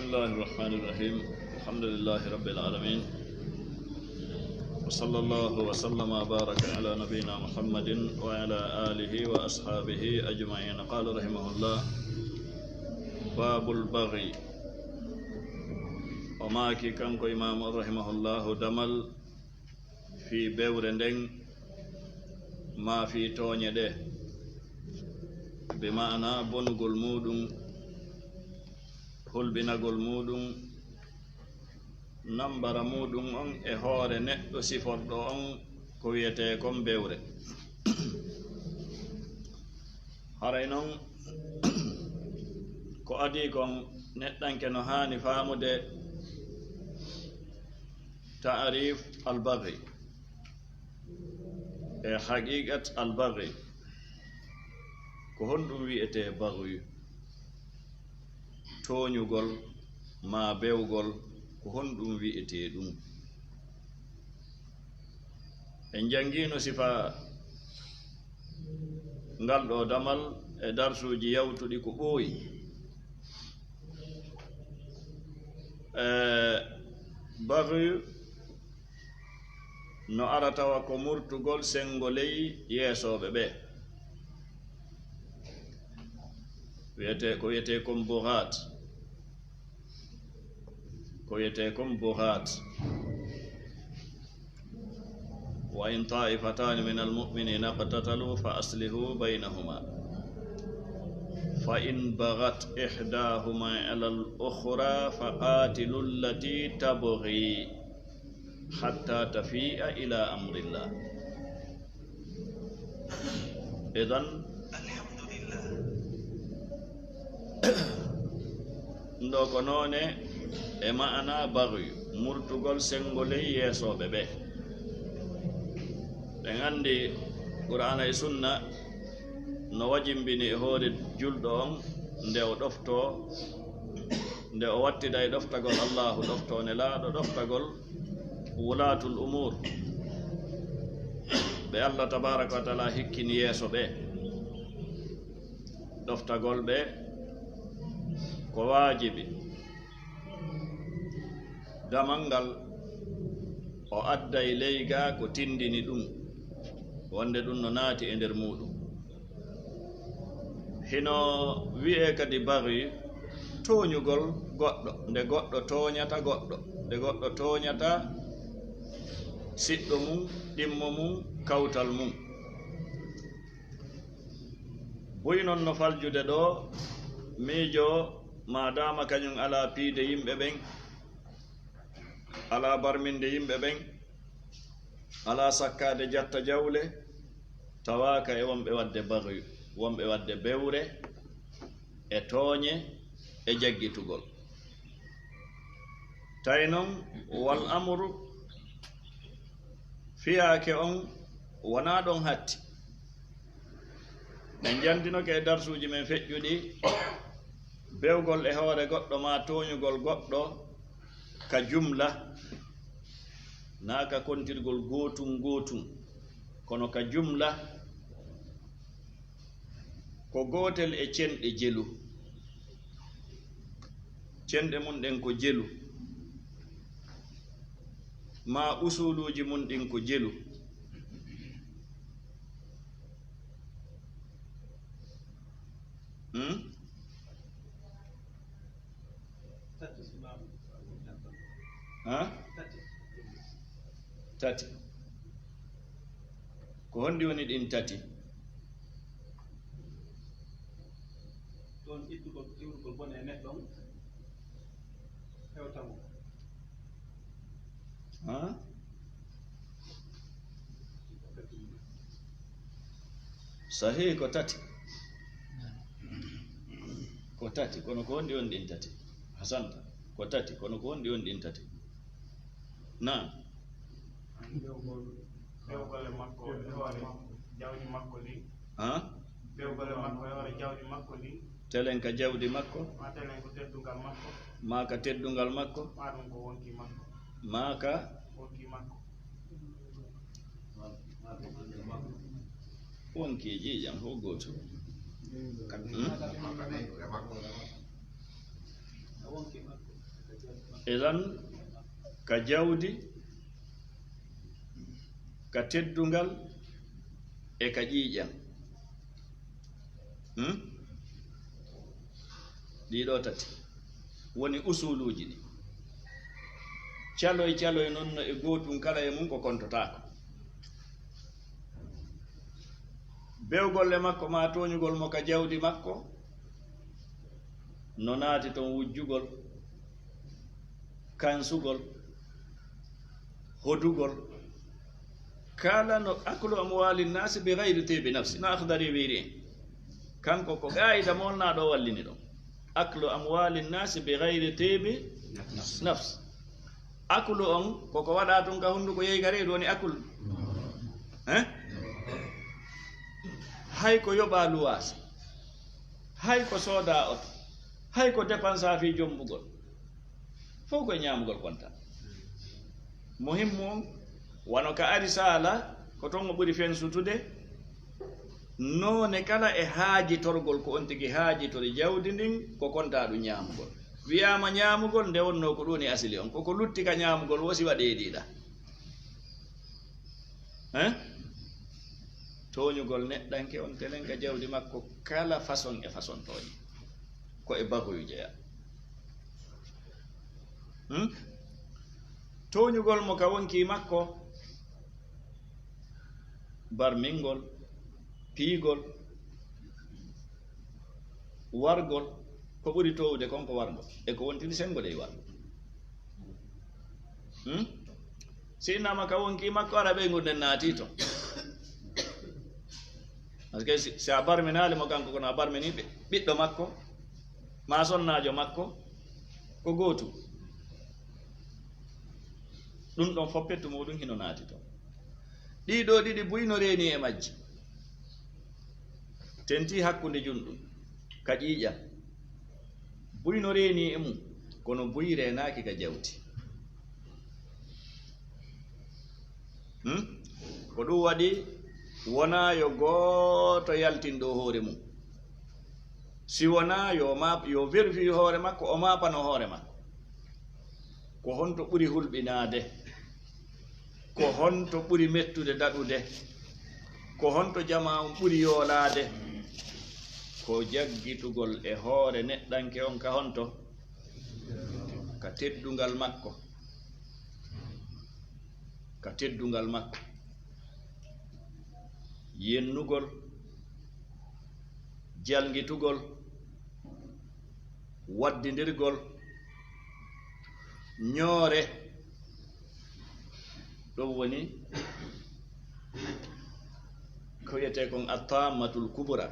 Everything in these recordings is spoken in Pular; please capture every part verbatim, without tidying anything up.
بسم الله الرحمن الرحيم. الحمد لله رب العالمين. وصلى الله وسلم وبارك على نبينا محمد وعلى آله وأصحابه أجمعين. قال رحمه الله: باب البغي. O maaki kanko Imaamu rahimahullahu damal fii bewre nden, maa fii tooñe ɗe, bi maana bonugol muuɗum, hulɓinagol muuɗum, nambara muuɗum on e hoore neɗɗo siforɗo on ko wi'etee kon bewre. Haray non, ko adii kon, neɗɗanke no haani faamude ta'arif al-baghi e haqiqat al-baghi. Ko honɗum wi'etee baghyu? Tooñugol maa bewgol, ko honɗum wi'etee ɗum? En janngiino sifa ngal ɗoo damal e darsuuji yawtuɗi ko ɓooyi. E, baghyu no ara tawa ko murtugol senngo ley yeesooɓe ɓe. Wiyetee, ko wiyetee kon bughaat. Ko wiyetee kon bughaat. وإن طائفتان من المؤمنين اقتتلوا فأصلحوا بينهما فإن بغت إحداهما على الأخرى فقاتلوا التي تبغي حتى تفيء إلى أمر الله. Idan, ɗun ɗoo ko noone e ma'ana baghyu, murtugol senngo ley yeesooɓe ɓe. Ɗen anndi Qur'aana e Sunna no wajimbini e hoore julɗo on nde o ɗoftoo, nde o wattida e ɗoftagol Allaahu, ɗoftoo Nelaaɗo, ɗoftagol wulaatul umuur, ɓe Allah tabaaraka wa ta'aala hikkini yeeso ɓe. Ɗoftagol ɓe ko waajibi. Damal ngal o adday ley gaa ko tindini ɗum, wonde ɗum no naati e nder muuɗum. Hino wi'ee kadi baghyu, tooñugol goɗɗo, nde goɗɗo tooñata goɗɗo, nde goɗɗo tooñata siɗɗo mum, ɗimmo mum, kawtal mum. Buy non no faljude ɗoo, miijoo, maadaama kañum alaa piide yimɓe ɓen, alaa barminde yimɓe ɓen, alaa sakkaade jatta jawle, tawaaka e wonɓe waɗde baghyu, wonɓe waɗde bewre e tooñe e jaggitugol. Tawi non, wal amru, fiyaake on wonaa ɗon hatti. En janndinoke e darsuuji men feƴƴuɗi, bewgol e hoore goɗɗo maa tooñugol goɗɗo ka jumla, naa ka kontirgol gootun gootun, kono ka jumla, ko gootel e cenɗe jelu. Cenɗe mun ɗen ko jelu, maa usuluuji mun ɗin ko jelu. Hmm? Ha? Tati. Ko honɗi woni ɗin tati? Ɗon ittugol, iwrugol bone e neɗɗo on, hewta mo. Ha? Sahih, ko tati. Ko tati, kono ko honɗi woni ɗin tati? Hasanta, ko tati, kono ko honɗi woni ɗin tati? Naam. Bewgol, bewgol e makko, e hoore jawdi makko ndin. Ha? Bewgol e makko e hoore jawdi makko ndin. Telen ka jawdi makko. Maa telen ko teddungal makko. Maa ka teddungal makko. Maa ɗum ko wonki makko. Maa ka wonki makko. Wonki ƴiiƴam fof gooto. Hmm? Idan, ka jawdi, ka teddungal, e ka ƴiiƴan. Hmm? Ɗii ɗoo tati woni usuluuji ɗi. Caloy caloy non no e gootun kala e mun ko kontotaako. Bewgol e makko maa tooñugol mo ka jawdi makko no naati ton wujjugol, kansugol, hodugol, kala no aklu amwali nnasi bi gayri tibi nafsi, no Akhdari wiiri en. Kanko ko qaa'ida mo wonnaa ɗoo wallini ɗon. Aklu amwali nnasi bi gayri tibi nafsi. Aklu on, ko ko waɗaa tun ka hunduko yeygare, ɗun woni aklu. Hein? Hay ko yoɓaa luwaas, hay ko soodaa oto, hay ko depansaa fii jombugol. Fow ko e ñaamugol kontaa. Muhimmu on, wano ka ari saala, ko ton o ɓuri fensutude. Noone kala e haajitorgol ko on tigi haajitori jawdi ndin, ko kontaa ɗun ñaamugol. Wi'aama ñaamugol, nde wonnoo ko ɗun woni asili on. Ko ko lutti ka ñaamugol woo si waɗee ɗiɗa. Hein? Tooñugol neɗɗanke on telen ka jawdi makko kala façon e façon tooñe. Ko e bagoyu jeyaa. Hmm? Tooñugol mo ka wonkii makko, barmingol, piigol, wargol, ko ɓuri toowude kon ko wargol. E ko wontini sengo dey wargol. Hmm? Si innama ka wonkii makko, hara ɓeyngu nden naatii ton. Parce que si, si a barminaali mo kanko, kono a barminii ɓe, ɓiɗɗo makko, maa sonnaajo makko, ko gootum. Ɗun ɗon fow pettu muuɗun hino naati ton. Ɗii ɗoo ɗiɗi buy no reenii e majji. Tentii hakkunde junɗun, ka ƴiiƴan. Buy no reenii e mun, kono buy reenaaki ka jawdi. Hmm? Ko ɗun waɗi, wonaa yo gooto yaltin ɗoo hoore mun. Si wonaa yo ma-, yo vérifier hoore makko, o maapano hoore makko. Ko honto ɓuri hulɓinaade? Ko honto ɓuri mettude daɗude? Ko honto jamaa on ɓuri yoolaade? Ko jaggitugol e hoore neɗɗanke on ka honto? Ka teddungal makko. Ka teddungal makko. Yennugol, jalngitugol, waddindirgol, ñoore, ɗun woni ko wi'etee kon at-tammatul kubra,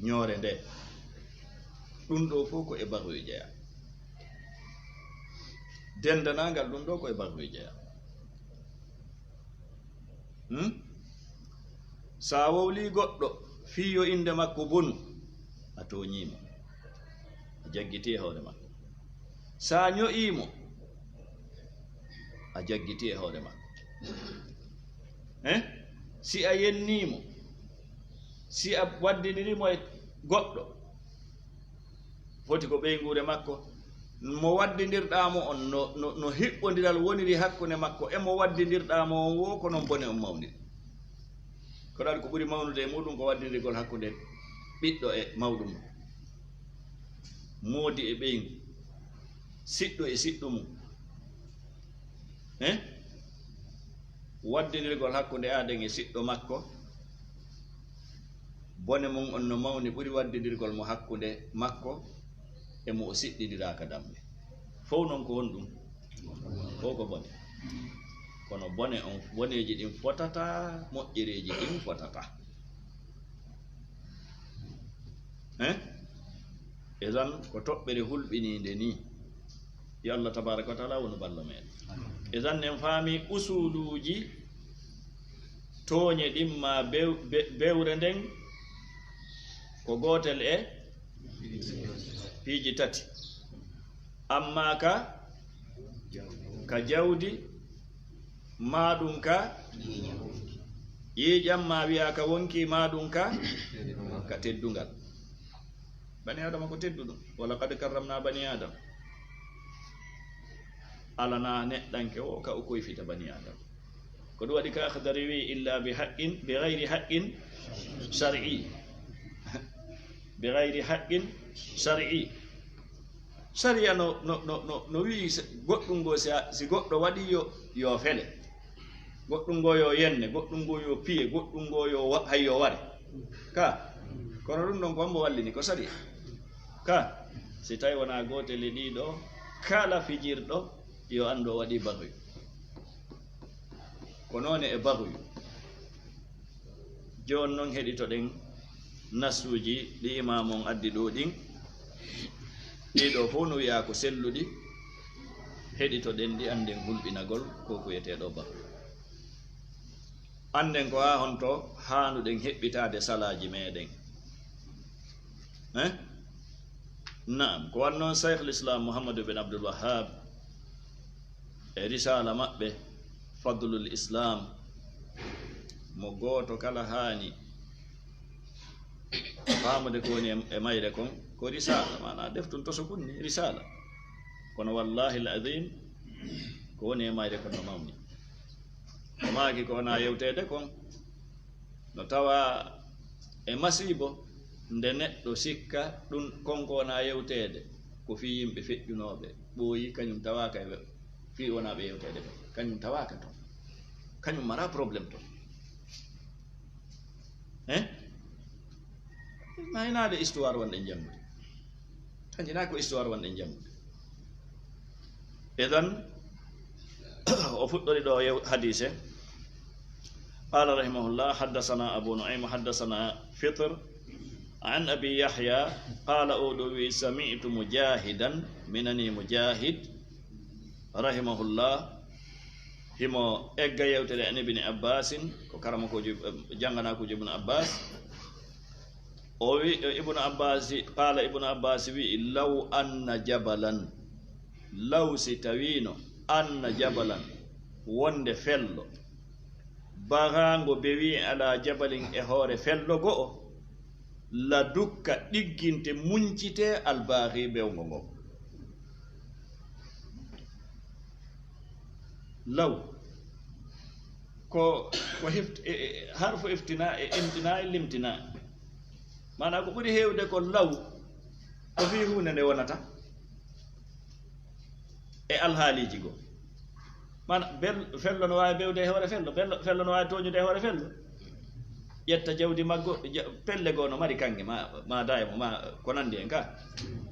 ñoore nde. Ɗun ɗoo fow ko e bagoyu jeyaa. Denndaangal ɗun ɗoo ko e bagoyu jeyaa. Hmm? Sa wowlii goɗɗo fii yo innde makko bonu, a tooñii mo. A jaggitii e hoore makko. Sa ño'ii mo, a jaggitii e hoore makko. Eh? Si a yennii mo, si a waddindirii mo e goɗɗo, foti ko ɓeynguure makko. Mo waddindirɗaa mo on, no, no, no hiɓɓondiral woniri hakkunde makko e mo waddindirɗaa mo on woo, ko non bone on mawniri. Ko ɗun ko ɓuri mawnude e muuɗun ko waddindirgol hakkunde ɓiɗɗo e mawɗo mun, moodi e ɓeyngu, siɗɗo e siɗɗo mun. Eh? Waddindirgol hakkunde aaden e siɗɗo makko, bone mun on no mawni ɓuri waddindirgol mo hakkunde makko e mo o siɗɗindiraa ka dambe. Fow non ko honɗun? Fow ko bone. Kono bone on, boneeji ɗin fotataa, moƴƴereeji ɗin fotataa. Eh? Idan ko toɓɓere hulɓiniinde nii. Yo Allah tabaaraka wa taala wonu ballo men. Idan en faami usuluuji tooñe ɗin maa bew-, be-, bewre nden ko gootel e piiji tati. Amma ka, ka jawdi, maa ɗun ka ƴiiƴan, maa wi'aa ka wonkii, maa ɗun ka, ka teddungal. Bani Aadama ko tedduɗo. Wa laqad karramna bani Aadama. alanaa neɗɗanke o ka o koyfita bani Aadama. Ko ɗum waɗi ka Akhdari wi, "Illa bi haqqin, bi ghayri haqqin shar'i." Bi ghayri haqqin shar'i. Sariya no, no, no, no, no wi'i se-, goɗɗum ngo si a, si goɗɗo waɗi yo, yo fele. Goɗɗum ngo yo yenne, goɗɗum ngo yo piye, goɗɗum ngo yo wa-, hay yo ware. Ka, kono ɗum ɗon ko hombo wallini, ko sariya. Ka, si tawi wonaa gootel e ɗii ɗoo, kala fijirɗo yo anndu o waɗii baghyu. Ko noone e baghyu. Jooni non heɗitoɗen nassuuji ɗi imaamu on addi ɗoo ɗin. Ɗii ɗoo fow no wi'aa ko selluɗi. Heɗitoɗen ɗi, annden hulɓinagol ko ko wi'etee ɗoo baghyu. Annden ko haa honto haanuɗen heɓɓitaade salaaji meeɗen. Eh? Naam, ko wanno Shaykhul Islam Muhammad ibn Abdul Wahhab e risaala maɓɓe, Fadlul Islam, mo gooto kala haani faamude ko woni e, e mayre kon, ko risaala, maanaa deftun toso kun ni, risaala. Kono wallaahi al-aziim, ko woni e mayre kon no mawni. O maaki ko wonaa yewteede kon, no tawaa e masiibo, nde neɗɗo sikka ɗun kon ko wonaa yewteede, ko fii yimɓe feƴƴunooɓe, ɓooyi, kañun tawaaka e we-, fii wonaa ɓe yewteede ɓe, kañun tawaaka ton, kañun maraa problème ton. Hein? Maa hinaade histoire wonɗen janngude. Tan hinaa ko histoire wonɗen janngude. Idan, o fuɗɗori ɗoo yew-, hadiise. قال رحمه الله، حدثنا أبو نعيم، حدثنا فطر عن أبي يحيى، قال، oo ɗoo wi'i, سمعت مجاهدا، mi nanii Mujaahid, rahimahullah, himo egga yewtere an Ibni Abbaasin, ko karamokoojo, eh, jannganaakuujo Ibnu Abbaas. O wi-, Ibnu Abbaasi, qaala Ibnu Abbaasi wi'i, "Law anna jabalan, law si tawiino, anna jabalan, wonde fello, bagaango bewii alaa jabalin e hoore fello go'o, la dukka ɗigginte muncitee albaahi bewngo ngo." Law. Ko, ko hift-, e, e, harfu iftina e imtina e limtina. Maanaa ko ɓuri heewde ko law, ko fii huunde nde wonata e alhaaliiji goo. Maanaa bel-, fello no waawi bewde e hoore fello, bello-, fello no waawi tooñude e hoore fello. Ƴetta jawdi maggo, ja-, pelle goo no mari kaŋŋe, ma, ma daymo, ma ko nanndi hen ka.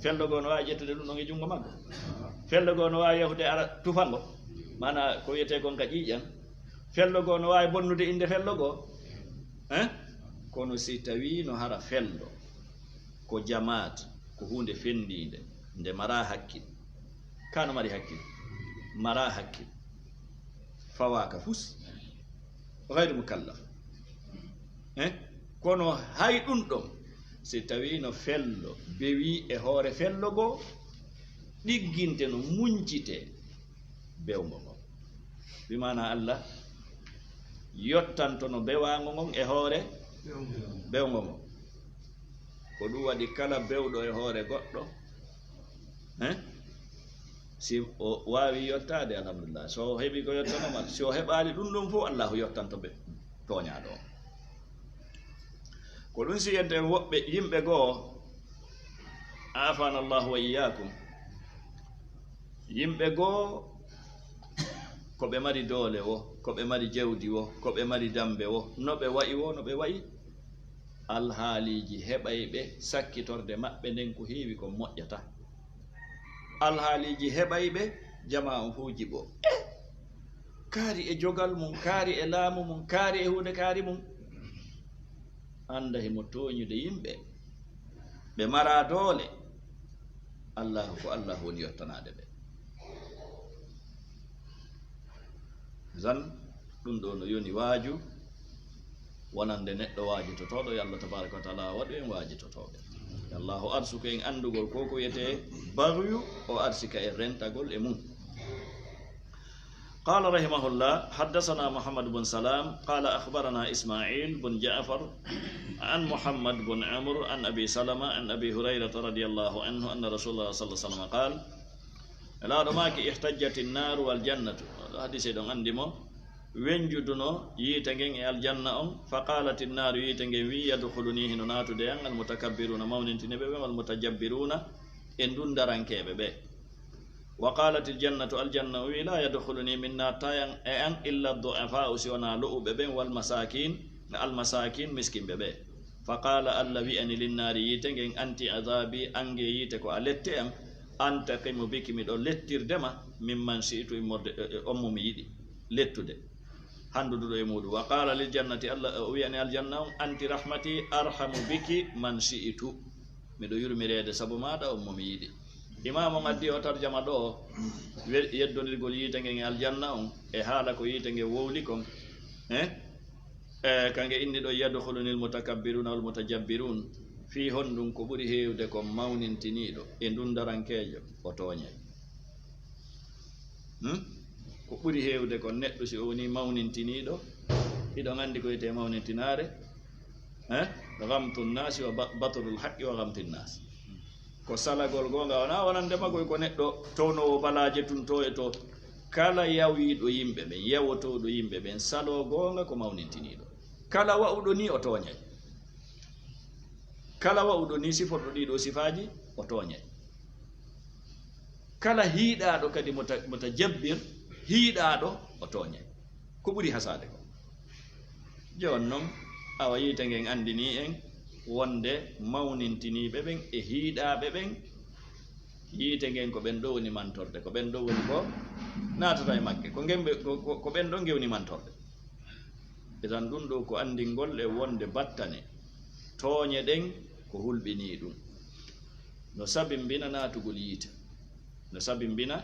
Fello goo no waawi ƴettude ɗum ɗon e junngo maggo. Fello goo no waawi yahude ara tufango. Maanaa ko wiyetee kon ka ƴiiƴan. Fello goo no waawi bonnude innde fello goo. Hein? Kono si tawii no hara fello ko jamaat, ko huunde fenndiinde, nde maraa hakkil. Ka no mari hakkil? Maraa hakkil. Fawaaka fus. Ghayru mukallaf. Eh? Kono hay ɗum ɗon, si tawii no fello bewii e hoore fello goo, ɗigginte no muncitee bewngo ngon. Bi maanaa Allah yottanto no bewaango ngon e hoore bewngo ngon. Ko ɗum waɗi kala bewɗo e hoore goɗɗo, eh? Si o waawi yottaade, alhamdulillah. So o heɓii ko yottanoo mo, si o heɓaali ɗum ɗon fof, Allahu yottanto ɓe tooñaaɗo on. Ko ɗum si enten woɓɓe yimɓe goo, aafana Allahu wa iyyaakum. Yimɓe goo, ko ɓe mari doole wo, ko ɓe mari jawdi wo, ko ɓe mari dammbe wo, no ɓe wa'i wo, no ɓe wa'i, alhaaliiji heɓay ɓe, sakkitorde maɓɓe nden ko heewi kon moƴƴataa. Alhaaliiji heɓay ɓe, jamaa on fow jiɓoo. Eh! Kaari e jogal mum, kaari e laamu mum, kaari e huunde kaari mum. Annda himo tooñude yimɓe. Ɓe maraa doole. Allaahu ko Allaahu woni yottanaade ɓe. Zan, ɗum ɗoo no yoni waaju wonande neɗɗo waajitotooɗo, yo Allah tabaaraka wa taala waɗu en waajitotooɓe. Yo Allaahu arsuku en anndugol ko ko wiyetee baghyu, o arsika en rentagol e mum. قال رحمه الله، حدثنا محمد بن سلام، قال أخبرنا إسماعيل بن جعفر، عن محمد بن عمرو، عن أبي سلمة، عن أبي هريرة رضي الله عنه، أن رسول الله صلى الله عليه وسلم قال، Nelaaɗo maaki, "Ihtajjati nnaaru wal jannatu." Oɗo hadiise ɗon anndi mo. Wenjuduno yiite ngen e aljanna on. "Fa qaalati nnaaru," yiite ngen wi'i, "Yadkhulunii, hino naatude an, al mutakabbiruuna, mawnintiniiɓe ɓen, wal mutajabbiruuna, e ndundarankeeɓe ɓe." "Wa qaalatil jannatu," aljanna on wi'i, "Laa yadkhulunii, min naattaa e an, e an, illa du'afaa'u, si wonaa lo'uɓe ɓen, wal masaakiin, al masaakiin, miskinɓe ɓe." "Fa qaala," Alla wi'ani, "linnaari," yiite ngen, "Anti adaabii, an nge yiite ko a lette an, antaqimu biki, miɗo lettirde ma, mimman shi'tu, immorde, e, e, on mo mi yiɗi lettude, handuduɗo e muuɗum." "Wa qaala lil jannati," Alla, o wi'ani aljanna on, "Anti rahmatii, arhamu biki man shi'tu, miɗo yurmireede sabu maaɗa on mo mi yiɗi." Imaamu on addi o tarjama ɗoo, we-, yeddondirgol yiite ngen e aljanna on, e haala ko yiite ngen wowli kon. Eh? E, ka nge inni ɗoo, "Yadkhulunil mutakabbiruuna wal mutajabbiruun." Fii honɗun? Ko ɓuri heewde kon mawnintiniiɗo e ndundarankeejo, o tooñay. Hmm? Ko ɓuri heewde kon neɗɗo, si o wonii mawnintiniiɗo, hiɗon anndi ko wiyetee mawnintinaare? Eh? Ghamtu nnaasi wa ba-, batrul haqqi wa ghamti nnaas. Ko salagol goonga, wonaa wonande magoy ko neɗɗo townoowo balaaje tun to e to. Kala yawiiɗo yimɓe ɓen, yawotooɗo yimɓe ɓen, saloo goonga ko mawnintiniiɗo. Kala wa'uɗo nii o tooñay. Kala wa'uɗo nii siforɗo ɗii ɗoo sifaaji, o tooñay. Kala hiiɗaaɗo kadi muta-, mutajabbir, hiiɗaaɗo, o tooñay. Ko ɓuri hasaade kon. Jooni non, awa yiite ngen anndinii en wonde mawnintiniiɓe ɓen e hiiɗaaɓe ɓen, yiite ngen ko ɓen ɗoo woni mantorde, ko ɓen ɗoo woni ko naatata e magge, ko ngen ɓe, ko, ko, ko ɓen ɗoo ngewni mantorde. Idan ɗun ɗoo ko anndingol e wonde battane, tooñe ɗen ko hulɓinii ɗun. No sabimbina naatugol yiite. No sabimbina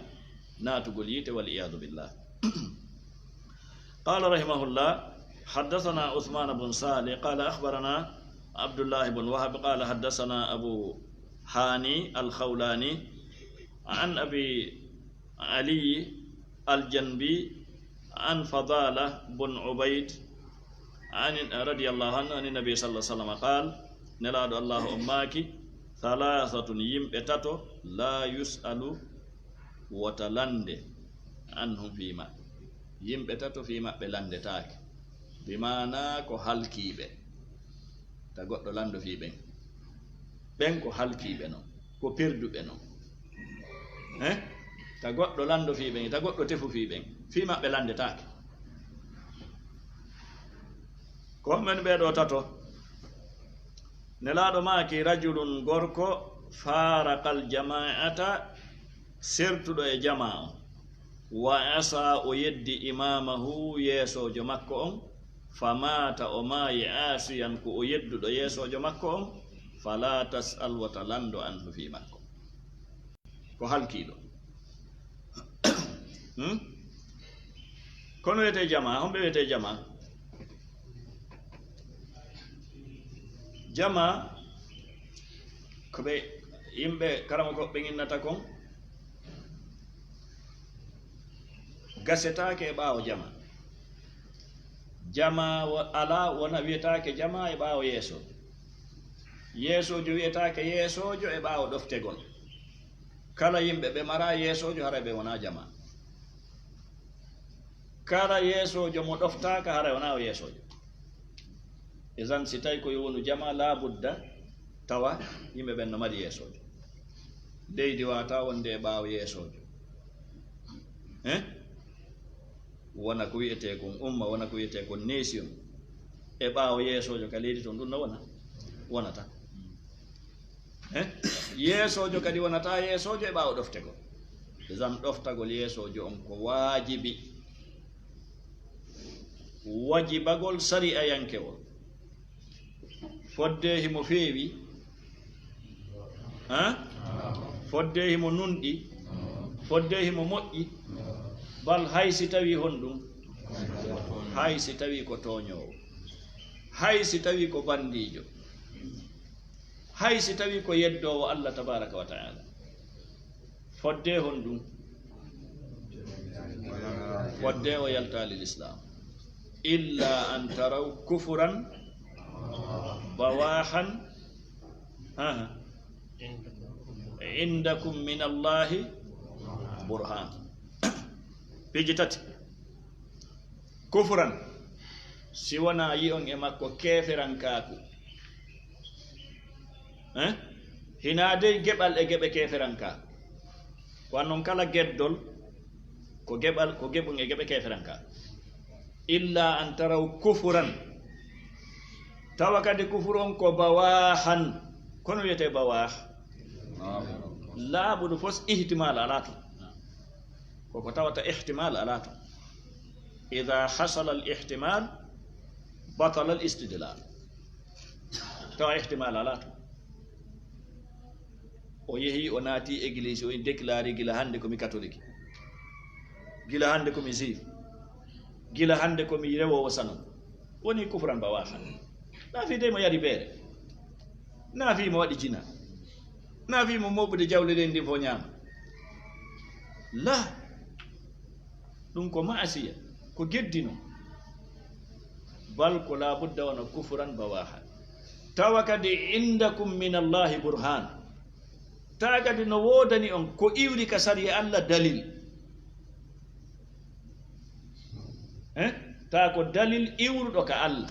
naatugol yiite, wal iyaadu billah. قال رحمه الله: حدثنا عثمان بن صالح قال أخبرنا عبد الله بن وهب قال حدثنا أبو هاني الخولاني عن أبي علي الجنبي عن فضالة بن عبيد عن، رضي الله عنه، عن النبي صلى الله عليه وسلم قال: Nelaaɗo Allaahu on maaki: ثلاثة, yimɓe tato, لا يسأل, wota lande, عنهم, fii maɓɓe. Yimɓe tato fii maɓɓe landetaake. Bi maanaa ko halkiiɓe. Ta goɗɗo lando fii ɓen. Ɓen ko halkiiɓe non, ko perduɓe non. Eh? Ta goɗɗo lando fii ɓen, ta goɗɗo tefu fii ɓen. Fii maɓɓe landetaake. Ko men ɓee ɗoo tato? Nelaaɗo maaki: رجل, gorko, فارق الجماعة, sertuɗo e jamaa on, وعصى, o yeddi, إمامه, yeesoojo makko on, فمات, o maayi, عاصيا, ko o yedduɗo yeesoojo makko on, فلا تسأل, wota lando, عنه, fii makko. Ko halkiiɗo. Hmm? Kono wiyetee jamaa, homɓe wiyetee jamaa? Jamaa, ko ɓe yimɓe karamoko ɓe innata kon, gasetaake e ɓaawo jamaa. Jamaa wo-, alaa, wona, wiyetaake jamaa e ɓaawo yeeso. Yeesoojo wiyetaake yeesoojo e ɓaawo ɗoftegol. Kala yimɓe ɓe maraa yeesoojo, haray ɓe wonaa jamaa. Kala yeesoojo mo ɗoftaaka, haray wonaa o yeesoojo. Idan, si tawi ko yo wonu jamaa, laa budda tawa yimɓe ɓen no mari yeesoojo. Leydi waawataa wonde e ɓaawo yeesoojo. Eh? Wona ko wi'etee kon umma, wona ko wi'etee kon nation. E ɓaawo yeesoojo ka leydi ton, ɗun no wona? Wonata. Eh? Yeesoojo kadi wonata yeesoojo e ɓaawo ɗoftegol. Idan ɗoftagol yeesoojo on ko waajibi. Wajibagol sari'ayankewol. Fodde himo feewi, ha? Fodde himo nunɗi, fodde himo moƴƴi, bal hay si tawi honɗun, hay si tawi ko tooñoowo, hay si tawi ko bandiijo, hay si tawi ko yeddoowo Allah tabaraka wa ta'ala. Fodde honɗun? Fodde o yaltaali lislaam. Illa an taraw kufran bawahan, ha, ha, indakum min Allahi Burhan. Piiji tati. Kufran, si wonaa yi'on e makko keeferankaaku. Eh? Hinaa dey geɓal e geɓe keeferankaaku. Ko non kala geddol, ko geɓal, ko geɓun e geɓe keeferankaaku. Illa an taraw kufran. Tawa kadi kufru on ko bawaahan. Kono wiyetee bawaah? Laaɓuɗo fos ihtimal alaa ton. Ko ko tawata ihtimal alaa ton. Ida hasala al ihtimal, batala al istidlal. Tawa ihtimal alaa ton. O yehi, o naati église, o déclaré gila hannde ko mi katolik. Gila hannde ko mi juif. Gila hannde ko mi rewoowo sanon. Woni kufran bawaahan. Naa fii dey mo yari beere. Naa fii mo waɗi jina. Naa fii mo mooɓude jawle ɗen ɗin fof ñaama. La. Ɗum ko ma'asiya, ko geddi non. Bal ko laabudda wona kufran bawaahan. Tawa kadi indakum min Allahi burhan. Tawa kadi no woodani on ko iwri ka sariya Alla dalil. Eh? Tawa ko dalil iwruɗo ka Alla.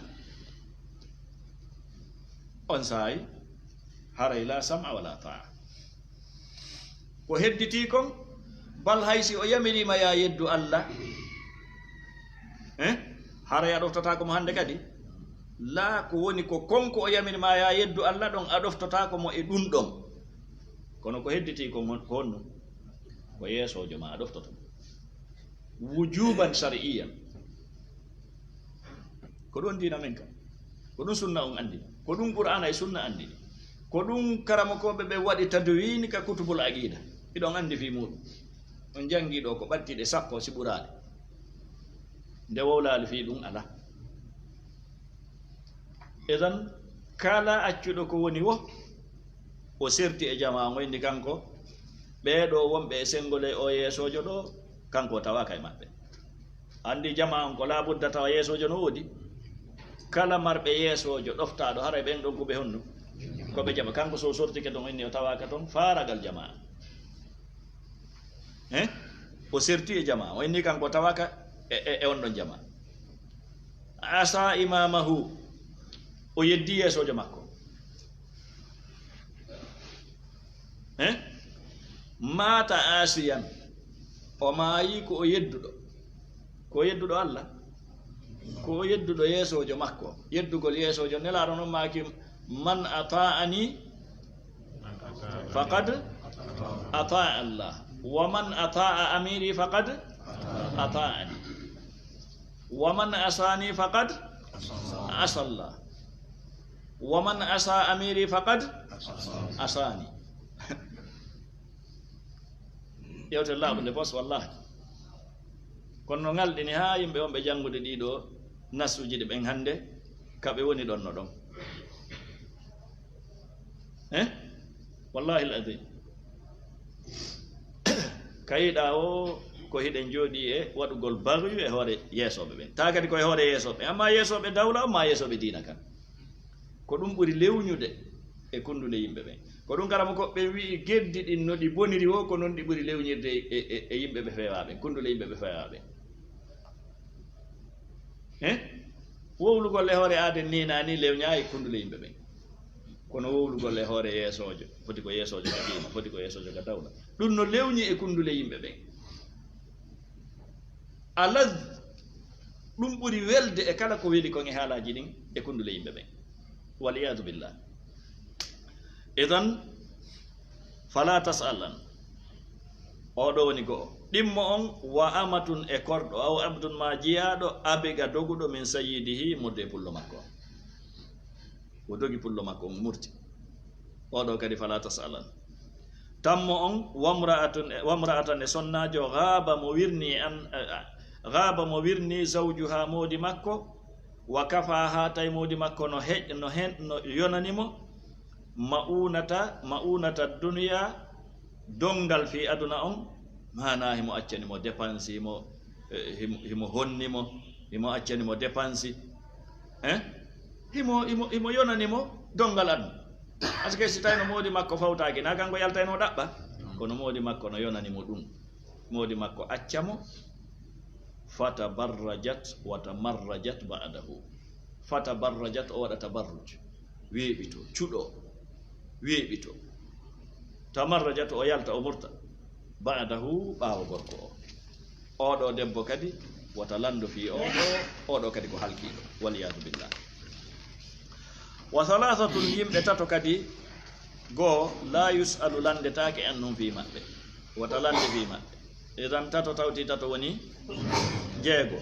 On saa'i, haray la sam'a wala ta'a. Ko hedditii kon, bal hay si o yamiriima yaa yeddu Alla, eh? Haray a ɗoftotaako mo hannde kadi? Laa, ko woni ko kon ko o yamiri ma yaa yeddu Alla ɗon, a ɗoftotaako mo e ɗun ɗon. Kono ko hedditii kon hon-, ko honno? Ko yeesoojo ma a ɗoftoto mo. Wujuban shar'iyyan. Ko ɗun diina men kan. Ko ɗun sunna on anndi. Ko ɗun Qur'aana e sunna anndi. Ko ɗun karamokooɓe ɓen waɗi tadwiin ka kutubul aqiida. Hiɗon anndi fii muuɗum. On janngii ɗoo ko ɓattiiɗe sappo si ɓuraali. Nde wowlaali fii ɗun alaa. Idan, kala accuɗo ko woni woo, o serti e jamaa on, o inni kanko, ɓee ɗoo wonɓe e senngol e oo yeesoojo ɗoo, kanko o tawaaka e maɓɓe. Anndi jamaa on ko laabudda tawa yeesoojo no woodi. Kala marɓe yeesoojo ɗoftaaɗo, haray ɓen ɗon ko ɓe honno? Ko ɓe jamaa. Kanko so o sortike ton, o inni o tawaaka ton, faa ragal jamaa. Eh? O serti e jamaa. O inni kanko o tawaaka e, e, e on ɗon jamaa. Asa imamahu. O yeddi yeesoojo makko. Eh? Maata asiyan. O maayi ko o yedduɗo. Ko o yedduɗo Alla? Ko o yedduɗo yeesoojo makko. Yeddugol yeesoojo, Nelaaɗo non maaki, "Man ata'ani faqad ata'a Allah. Wa man ata'a amiri faqad ata'ani. Wa man asani faqad asa Allah. Wa man asa amiri faqad asani." Yewtere laaɓunde fos, wallahi. Kono no ngalɗini haa yimɓe wonɓe janngude ɗii ɗoo nassuuji ɗi ɓen hannde, ka ɓe woni ɗon no ɗon. Eh? Wallahi al-azim. Ka yiɗaa o, ko hiɗen jooɗii e waɗugol bagyu e hoore yeesooɓe ɓen. Taa kadi ko e hoore yeesooɓe, ammaa yeesooɓe dawla on, maa yeesooɓe diina kan. Ko ɗum ɓuri lewñude e kunndule yimɓe ɓen. Ko ɗum karamokooɓe ɓen wi'i, geddi ɗin no ɗi boniri woo, ko non ɗi ɓuri lewñirde e, e, e yimɓe ɓe feewaa ɓen, kunndule yimɓe ɓe feewaa ɓen. Eh? Wowlugol e hoore aaden nii naa nii lewñaa e kunndule yimɓe ɓen. Kono wowlugol e hoore yeesoojo, foti ko yeesoojo ka diina, foti ko yeesoojo ka dawla. Ɗum no lewñi e kunndule yimɓe ɓen. Alaz, ɗum ɓuri welde e kala ko weli kon e haalaaji ɗin e kunndule yimɓe ɓen. Wal iyaadu billah. Idan, fala tas'alan. Oo ɗoo woni go'o. Ɗimmo on, wa amatun e korɗo, aw abdun maa jiyaaɗo, abiga doguɗo min sayyidihi, murde e pullo makko. O dogi pullo makko, on murti. Oo ɗoo kadi, fala tas'alan. Tammo on, wamra'atun, wamra'atan e sonnaajo, gaaba mo wirni an, eh, gaaba mo wirni zawjuha moodi makko, wa kafaha tawi moodi makko no he-, no hen, no yonani mo, ma'unata, ma'unata dunya, dongal fii aduna on, maanaa himo accani mo dépense, himo, eh, himo, himo honni mo, himo accani mo dépense. Eh? Himo, himo, himo yonani mo dongal aduna. Parce que si tawi no moodi makko fawtaaki, na kanko yaltayno ɗaɓɓa? Kono moodi makko no yonani mo ɗum. moodi makko acca mo, fatabarrajat wa tamarrajat ba'dahu. Fatabarrajat, o waɗa tabarruj, weeɓito, cuɗo, weeɓito. Tamarrajat, o yalta, o murta, ba'dahu, ɓaawo gorko o. Oo ɗoo debbo kadi, wota lanndo fii oo ɗoo, oo ɗoo kadi ko halkiiɗo, wal iyaadu billah. Wa thalathatun, yimɓe tato kadi, goo, laa yus'alu, lanndetaake an ɗum fii maɓɓe, wota lannde fii maɓɓe. Idan tato tawti tato woni jeego.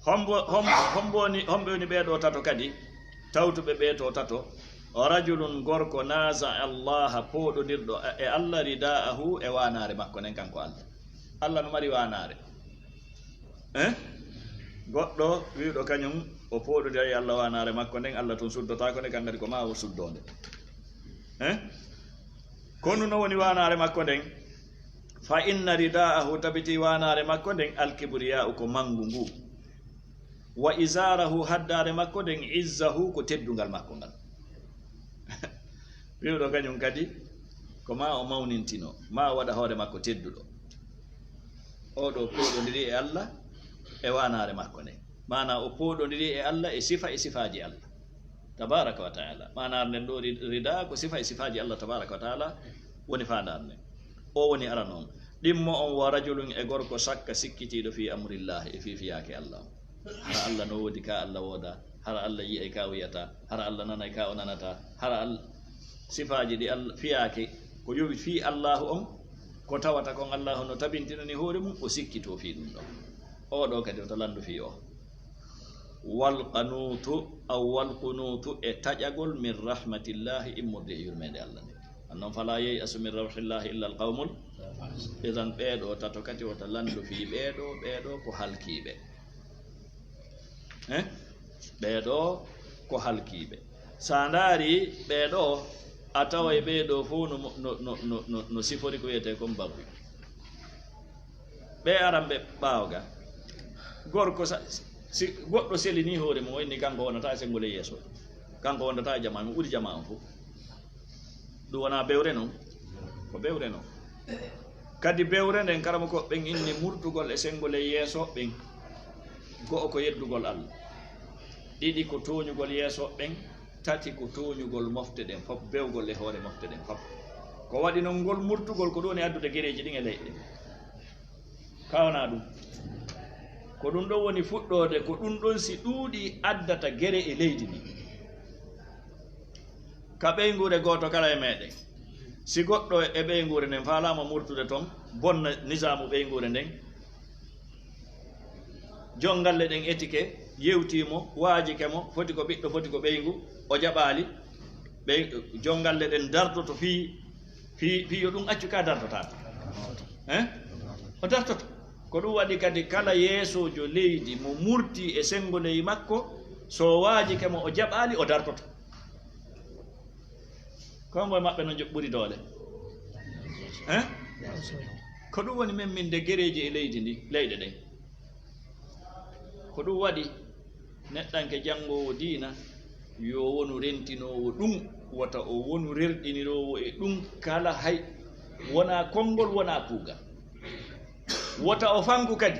Hombo, hom-, hombo woni, homɓe woni ɓee ɗoo tato kadi, tawtuɓe ɓee too tato? Rajulun, gorko, naza Allaha, pooɗondirɗo e Allah, ridaahu, e waanaare makko nden, kanko Allah. Allah no mari waanaare. Eh? Goɗɗo wi'uɗo kañum o pooɗondiray e Allah waanaare makko nden, Allah tun suddotaako nde, kan kadi ko maa o suddoo nde. Eh? Ko honɗun woni waanaare makko nden? Fa inna ridaahu, tabiti waanaare makko nden, alkibriyaa'u, ko manngu ngu. Wa izaarahu, haddaare makko nden, izzahu, ko teddungal makko ngal. Wi'uɗo kañum kadi, ko maa o mawnintino, maa o waɗa hoore makko tedduɗo. Oo ɗoo pooɗondiri e Allah e waanaare makko nden. Maanaa o pooɗondiri e Allah e sifa e sifaaji Allah tabaaraka wa ta'ala. Maanaare nden ɗoo ri-, ridaa ko sifa e sifaaji Allah tabaaraka wa ta'ala woni faandaare nden. O woni arano on. Ɗimmo on, wa rajulun, e gorko, shakka, sikkitiiɗo, fii amrillaahi, e fii fiyaake Allah on. Hara Allah no woodi ka Allah woodaa, hara Allah yi'ay ka o yi'ataa, hara Allah nanay ka o nanataa, hara Al-, sifaaji ɗi Allah fiyaake, ko yowi fii Allaahu on, ko tawata kon Allaahu no tabintinani hoore mun, o sikkitoo fii ɗun ɗon. Oo ɗoo kadi wota lanndu fii oo. Wal qanuutu, aw wal qunuutu, e taƴagol, min rahmatillaahi, immorde e yurmeende Allah nden. Annon, falaa yay'asu min rawhillaahi illal qawmul. Idan ɓee ɗoo tato kadi wota lanndu fii ɓee ɗoo, ɓee ɗoo ko halkiiɓe. Eh? Ɓee ɗoo ko halkiiɓe. So a ndaarii ɓee ɗoo, a taway ɓee ɗoo fow no, no, no, no, no, no sifori ko wi'etee kon bagwi. Ɓee aran ɓe ɓaawo ga. Gorko sa-, si goɗɗo selinii hoore mum, o inni kanko wonata e senngo ley yeeso. Kanko wonata e jamaa, mo ɓuri jamaa on fow. Ɗum wonaa bewre non? Ko bewre non. Kadi bewre nden, karamokooɓe ɓen inni murtugol e senngo ley yeeso ɓen. Go'o ko yeddugol Allah. Ɗiɗi ko tooñugol yeeso ɓen. Tati ko tooñugol mofte ɗen fof, bewgol e hoore mofte ɗen fof. Ko waɗi non ngol murtugol ko ɗum woni addude gereeji ɗin e leyɗe ɗen. Ka wonaa ɗum? Ko ɗum ɗon woni fuɗɗoode, ko ɗum ɗon si ɗuuɗii addata gere e leydi ndin. Ka ɓeynguure gooto kala e meɗen, si goɗɗo e ɓeynguure nden faalaama murtude ton, bonna nisaamu ɓeynguure nden, jon galle ɗen etike, yewtii mo, waajike mo, foti ko ɓiɗɗo, foti ko ɓeyngu, o jaɓaali, ɓey-, jon galle ɗen dartoto fii, fii, fii yo ɗum accu ka dartotaako. Eh? O dartoto. Ko ɗum waɗi kadi kala yeesoojo leydi mo murtii e senngo ley makko, so o waajike mo, o jaɓaali, o dartoto. Konngo e maɓɓe no jo-, ɓuri doole? Eh? Ko ɗum woni memminde gereeji e leydi ndi, leyɗe ɗen. Ko ɗum waɗi neɗɗanke janngoowo diina yo wonu rentinoowo ɗum, wota o wonu rerɗiniroowo e ɗum kala hay, wonaa konngol, wonaa kuugal. Wota o fanku kadi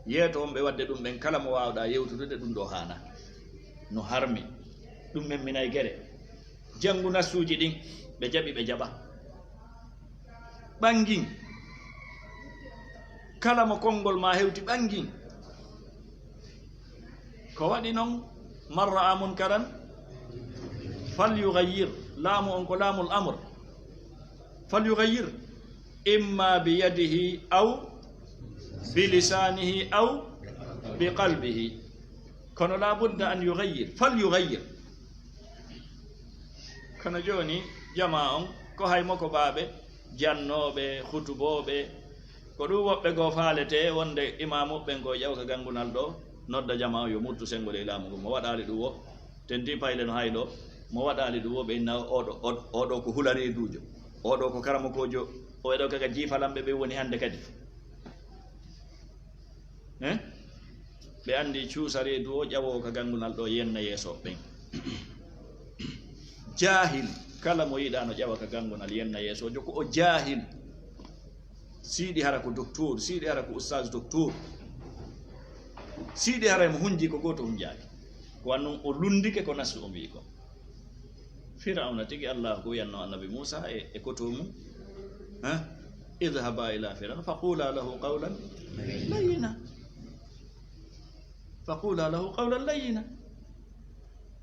yeeto on ɓe waɗde ɗum ɓen, kala mo waawɗaa yewtude ɗum ɗoo haanaa. No harmi, ɗum memminay gere. Janngu nassuuji ɗin, ɓe jaɓi, ɓe jaɓa. Ɓangin. Kala mo konngol maa hewti, ɓangin. Ko waɗi non, man ra'a munkaran falyughayyir. Laamu on ko laamul amr. Falyughayyir. Imma bi yadihi aw bi lisanihi aw bi qalbihi. Kono la budda an yughayyir. Falyughayyir. Kono jooni, jamaa on, ko hay mokobaaɓe, jannooɓe, khutubooɓe, ko ɗum woɓɓe goo faaletee wonde imaamuɓe ɓen ko ƴaw ka ganngunal ɗoo, nodda jamaa on yo murtu senngo ley laamu ngun. Mo waɗaali ɗum woo, tentii payle no hay ɗoo, mo waɗaali ɗum woo, ɓe inna oo ɗoo, oo, oo ɗoo ko hula reeduujo, oo ɗoo ko karamokoojo, oo ɗoo kaka jiifalanɓe ɓe woni hannde kadi. Eh? Ɓe anndi cuusa reedu o ƴawoowo ka ganngunal ɗoo yenna yeeso ɓen. Jaahil, kala mo yiɗaa no ƴawa ka ganngunal yenna yeesoojo, ko o jaahil. Siidi hara ko doktoor, siidi hara ko ustaas doktoor. Siidi hara mo hunji ko gooto hunjaaki. Ko wanno o lundike ko nassu o wi'i ko. Firawna tigi, Allah ko wi'anno Annabi Muusa e, e koto mum, ha? "Idhhaba ila Firawna faqula lahu qawlan layyina." "Faqula lahu qawlan layyina."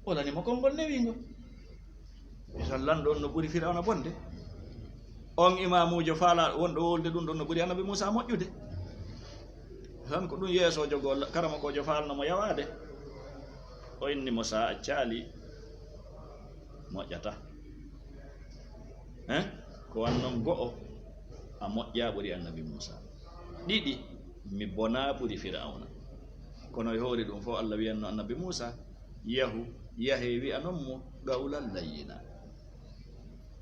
Wolani mo konngol newingol. Misan lanɗo on no ɓuri Firawna bonde. On imaamuujo faala wonɗo wowlude ɗum ɗon no ɓuri Annabi Muusa moƴƴude. Tan ko ɗum yeesoojo goo, karamokoojo faalno mo yawaade. O inni mo, "Sa a accaali, moƴƴata." Eh? Ko wannon go'o, a moƴƴaa ɓuri Annabi Muusa. Ɗiɗi, mi bonaa ɓuri Firawna. Kono e hoore ɗum fof, Allah wi'anno Annabi Muusa, "Yahu, yahee wi'anon mo qawlan layyina."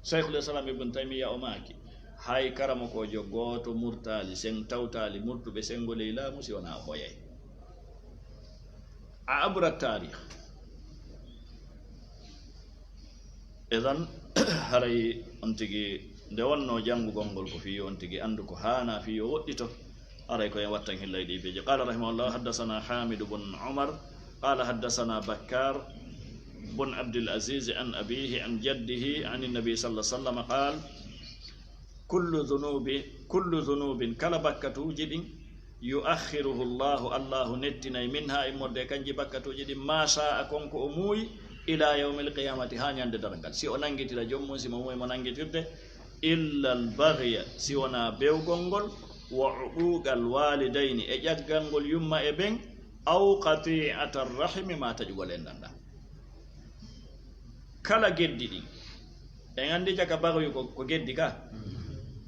Shaykhul Islam Ibn Taymiyya o maaki, hay karamokoojo gooto murtaali, sen tawtaali murtuɓe senngo ley laamu si wonaa o ɓoyay. A abra taarikh. Idan, haray on tigi, nde wonnoo janngugol ngol ko fii yo on tigi anndu ko haanaa fii yo woɗɗito, haray ko en wattan hillay ɗii beeji. Qaala rahimahullah, haddasanaa Haamidu bun Umar, qaala haddasanaa Bakkaar bun Abdil Aziiz an abiihi an jaddihi an Nabi sallallahu alaihi wasallam qaal, "Kullu dhunubi, kullu dhunubin," kala bakkatuuji ɗin, "yu'akhkhiruhu Allahu," Allahu nettinay, "minha," immorde e kanji bakkatuuji ɗin, "ma sha'a," kon ko o muuyi, "ila yawmil qiyamati," haa ñande darngal. Si o nangitira joom mum, si mo muuyi mo nangitirde, "illa al-baghya," si wonaa bewgol ngol, "wa uquqal walidayni," e ƴaggangol yumma e ben, "aw qati'atar rahimi," ma taƴugol enɗan ɗan. Kala geddi ɗin. En anndi jaka baghyu ko, ko geddi ka.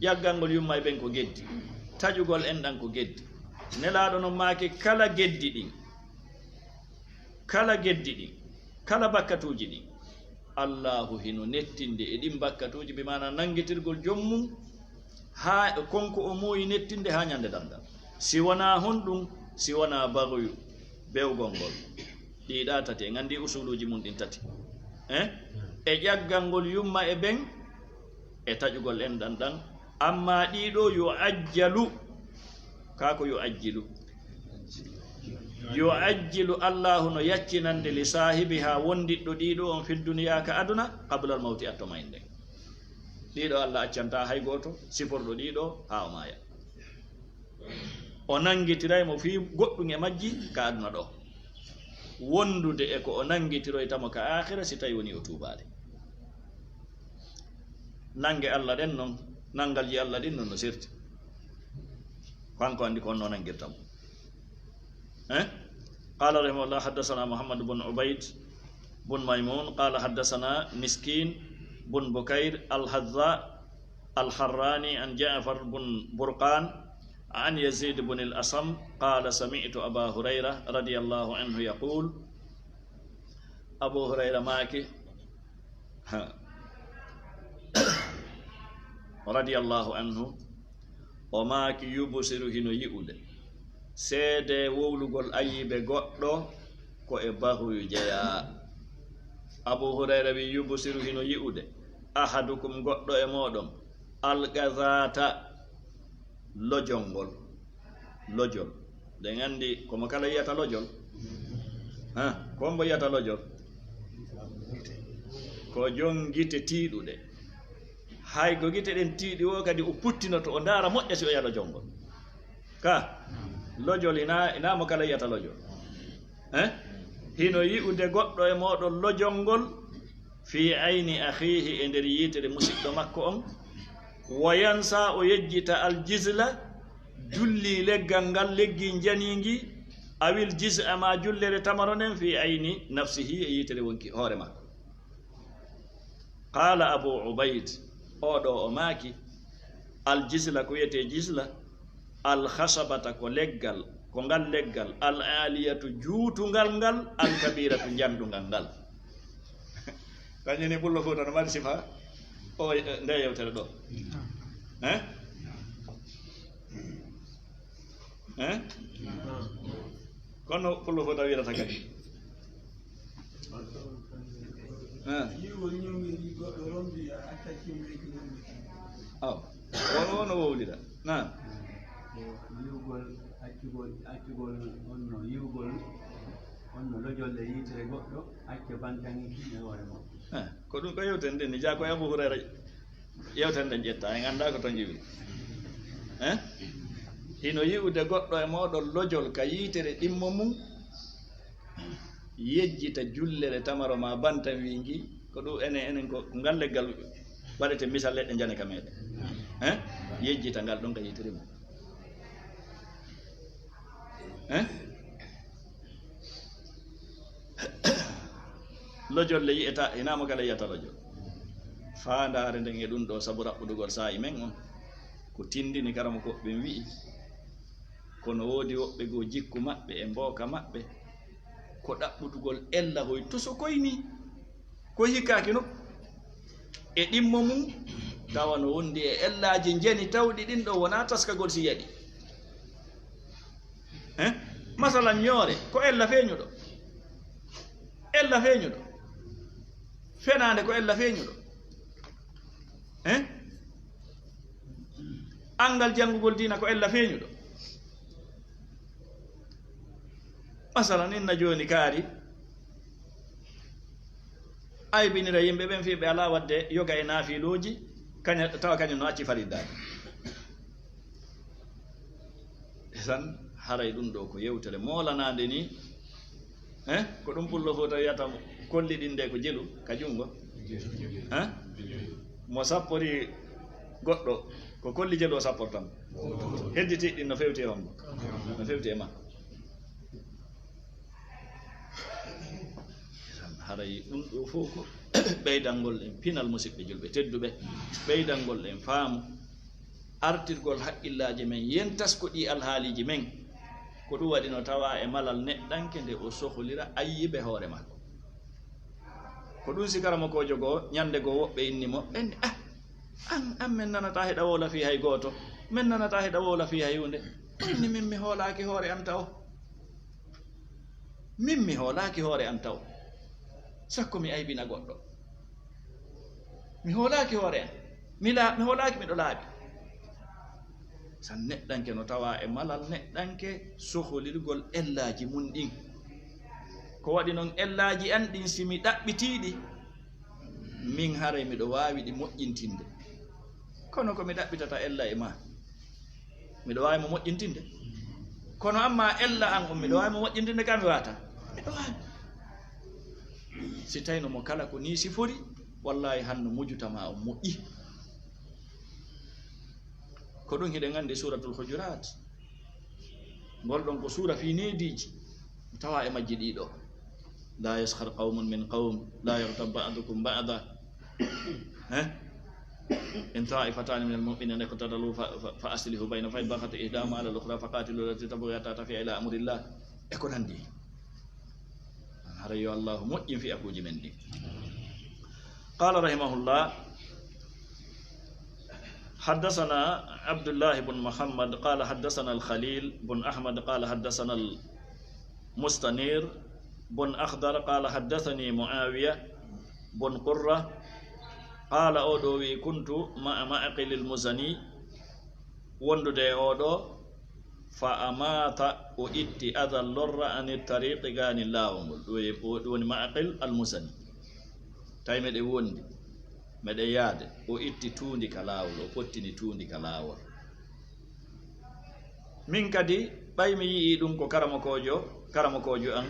Ƴaggangol yumma e ben ko geddi. Taƴugol enɗan ko geddi. Nelaaɗo non maaki kala geddi ɗin. Kala geddi ɗin. Kala bakkatuuji ɗin. Allaahu hino nettinde e ɗin bakkatuuji, bi maana nangitirgol joom mum, haa kon ko o muuyi nettinde haa ñande darngal. Si wonaa honɗum, si wonaa baghyu, bewgol ngol. Ɗii ɗaa tati, en anndi usuluuji mum ɗin tati. Eh? E ƴaggangol yumma e ben, e taƴugol enɗan ɗan. Ammaa ɗii ɗoo yo ajjalu, kaa ko yo ajjilu. Yo ajjilu, Allaahu no yaccinande li saahibihaa wondiɗɗo ɗii ɗoo on fid duniyaa ka aduna, qablal mawti atto mayde. Ɗii ɗoo Allah accantaa hay gooto siforɗo ɗii ɗoo haa o maaya. O nangitiray mo fii goɗɗum e majji ka aduna ɗoo. Wondude e ko o nangitiroyta mo ka aakhira si tawi woni o tuubaali. Nange Allah ɗen non, nangalji Allah ɗin non no serti. Kanko anndi ko honno nangirta mo. Eh? قال رحمه الله، حدثنا محمد بن عبيد بن ميمون، قال حدثنا مسكين بن بكير الهذاء الحراني عن جعفر بن برقان عن يزيد بن الأصم قال سمعت أبا هريرة رضي الله عنه يقول، Abu Hurayra maaki, ha, radiyallahu anhu, o maaki, "Yubsiru hino yi'ude." Seedee wowlugol ayiibe goɗɗo ko e bahuyu jeyaa. Abu Hurayra wi'i, "Yubsiru hino yi'ude, ahadukum goɗɗo e mooɗon, alqazata lojol ngol." Lojol. Ɗen anndi ko mo kala yi'ata lojol. Ha, ko hombo yi'ata lojol? Ko jon gite tiiɗuɗe. Hay ko gite ɗen tiiɗi o kadi o puttinoto, o ndaara moƴƴa si o yi'a lojol ngol. Ka, lojol ina, ina mo kala yi'ata lojol. Eh? Hino yi'ude goɗɗo e mooɗon lojol ngol fii ayni akhiihi, e nder yiitere musiɗɗo makko on. Wa yansa, o yejjita, al jizla, julli leggal ngal, leggi njaniingi, awil jiz'a, ma jullere tamaro nden, fii ayni nafsihi, e yiitere wonki hoore makko. Qaala Abu Ubayd, oo ɗoo o maaki, al jizla, ko wi'etee jizla, al khashabata, ko leggal, ko ngal leggal, al aaliyatu, juutungal ngal, al kabiratu, njanɗungal ngal. Kañum ni Pullo Fuuta no mari sifa o, eh, nde yewtere ɗoo. Eh? Eh? Kono Pullo Fuuta wi'ata kadi. Eh? Aw, wono, wono wowlira. Naam. Ko yi'ugol, accugol, accugol on no yi'ugol, on no lojolle yiitere goɗɗo, acca bantangi e hoore makko. Eh, ko ɗum ko yewten ɗen, ni jaa ko e Abu Hurayra yewten ɗen ƴetta, en anndaa ko ton ƴiwi. Eh? Hino yi'ude goɗɗo e mooɗon lojol ka yiitere ɗimmo mum, yejjita jullere tamaro ma bantan wi ngi, ko ɗum enen, enen ko, ko ngal leggal waɗete misal leɗɗe njane ka meɗen. Eh? Yejjita ngal ɗon ka yiitere mum. Eh? Lojol le yi'eta, hinaa mo kala yi'ata lojol. Faandaare nden e ɗum ɗoo, sabu raɓɓudugol saa'i men on, ko tindini karamokooɓe ɓen wi'i, kono woodi woɓɓe goo jikku maɓɓe e mbooka maɓɓe, ko ɗaɓɓutugol ella hoy tosokoy nii. Ko hikkaaki no e ɗimmo mum, tawa no wondi e ellaaji njeni tawɗi ɗin ɗoo wonaa taskagol si yaɗi. Eh? Masalan, ñoore ko ella feeñuɗo, ella feeñuɗo, fenaande ko ella feeñuɗo. Eh? Anngal janngugol diina ko ella feeñuɗo. Masalan, inna jooni kaari aybinira yimɓe ɓen fii ɓe alaa waɗde yoga e naafiilooji, kaña, tawa kañum no acci farillaaji. Tan haray ɗum ɗoo ko yewtere moolanaande nii. Eh? Ko ɗum pullo fow tawi wiyata mo kolli ɗin nde ko jelu ka junngo. Eh? Mo sappori goɗɗo, ko kolli jelu o sapporta mo. Hedditi ɗin no fewti e hombo? No fewti e makko. Haray ɗum ɗoo fow ko ɓeydangol en pinal, musiɓɓe julɓe tedduɓe, ɓeydangol en faamu, artirgol haqqillaaji men, yen taskoɗii alhaaliiji men. Ko ɗum waɗi no tawaa e malal neɗɗanke nde o sohlira ayyibe hoore makko. Ko ɗum si karamokoojo goo, ñannde goo woɓɓe inni mo, ɓen, "Ah, an, an men nanataa hiɗa wowla fii hay gooto, men nanataa hiɗa wowla fii hay huunde." O inni, "Min mi hoolaaki hoore an tawo." Min mi hoolaaki hoore an taw, sakko mi aybina goɗɗo. Mi hoolaaki hoore an. Mi laa-, mi hoolaaki miɗo laaɓi. San neɗɗanke no tawaa e malal neɗɗanke sohlirgol ellaaji mun ɗin. Ko waɗi non ellaaji an ɗin, si mi ɗaɓɓitii ɗi, min haray miɗo waawi ɗi moƴƴintinde. Kono ko mi ɗaɓɓitata ella e maa, miɗo waawi mo moƴƴintinde. Kono amma ella an on, miɗo waawi mo moƴƴintinde ka mi waata? Miɗo waawi. Si tawino mo kala ko nii sifori, wallahi hanno mujutama on moƴƴi. Ko ɗum hiɗen anndi Suuratul Hujuraat. Ngol ɗon ko suura fii neediiji, tawa e majji ɗiɗo. "لا يسخر قوم من قوم، لا يغتب بعضكم بعضا." Eh? "إن طائفتان من المؤمنين اقتتلوا ف-، ف-، فأصلحوا بينهما، فإن بغت إحداهما على الأخرى فقاتلوا التي تبغي حتى تفيء إلى أمر الله." E ko nanndi. Hara yo Allaahu moƴƴin fiyakuuji men ɗin. قال رحمه الله، حدثنا عبد الله بن محمد قال حدثنا الخليل بن أحمد قال حدثنا المستنير بن أخضر قال حدثني معاوية بن قرة قال، oo ɗoo wi'i, كنت مع معقل المزني، wondude e oo ɗoo, فأماط، o itti, أذى، lorra, عن الطريق، gaanin laawol ngol. Ɗum woni, ɗum woni Ma'qil al-Muzani. Tawi meɗen wondi, meɗen yaade, o itti tuundi ka laawol, o pottini tuundi ka laawol. Min kadi, ɓay mi yi'ii ɗum ko karamokoojo, karamokoojo an,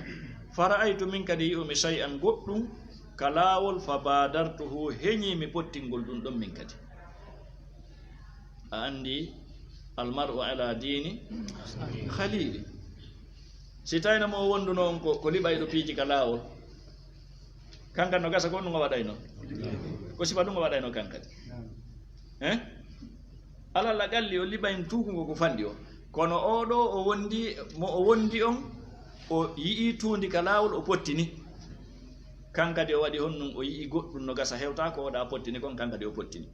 فرأيت، min kadi yi'umi, شيئا، goɗɗum, ka laawol, فبادرته، heñii mi pottingol ɗum ɗon min kadi. A anndi, المرء على دين خليله. Si tawino mo o wondunoo on ko, ko liɓayɗo piiji ka laawol, kankan no gasa ko ɗum o waɗayno, ko sifa ɗum o waɗayno kankan. Eh? Alal aqalli o liɓay tuukungo ko fanɗi o. Kono oo ɗoo o wondi, mo o wondi on, o yi'ii tuundi ka laawol, o pottini. Kan kadi o waɗi honɗun, o yi'ii goɗɗun no gasa hewtaa ko o ɗaa pottini kon, kan kadi o pottini.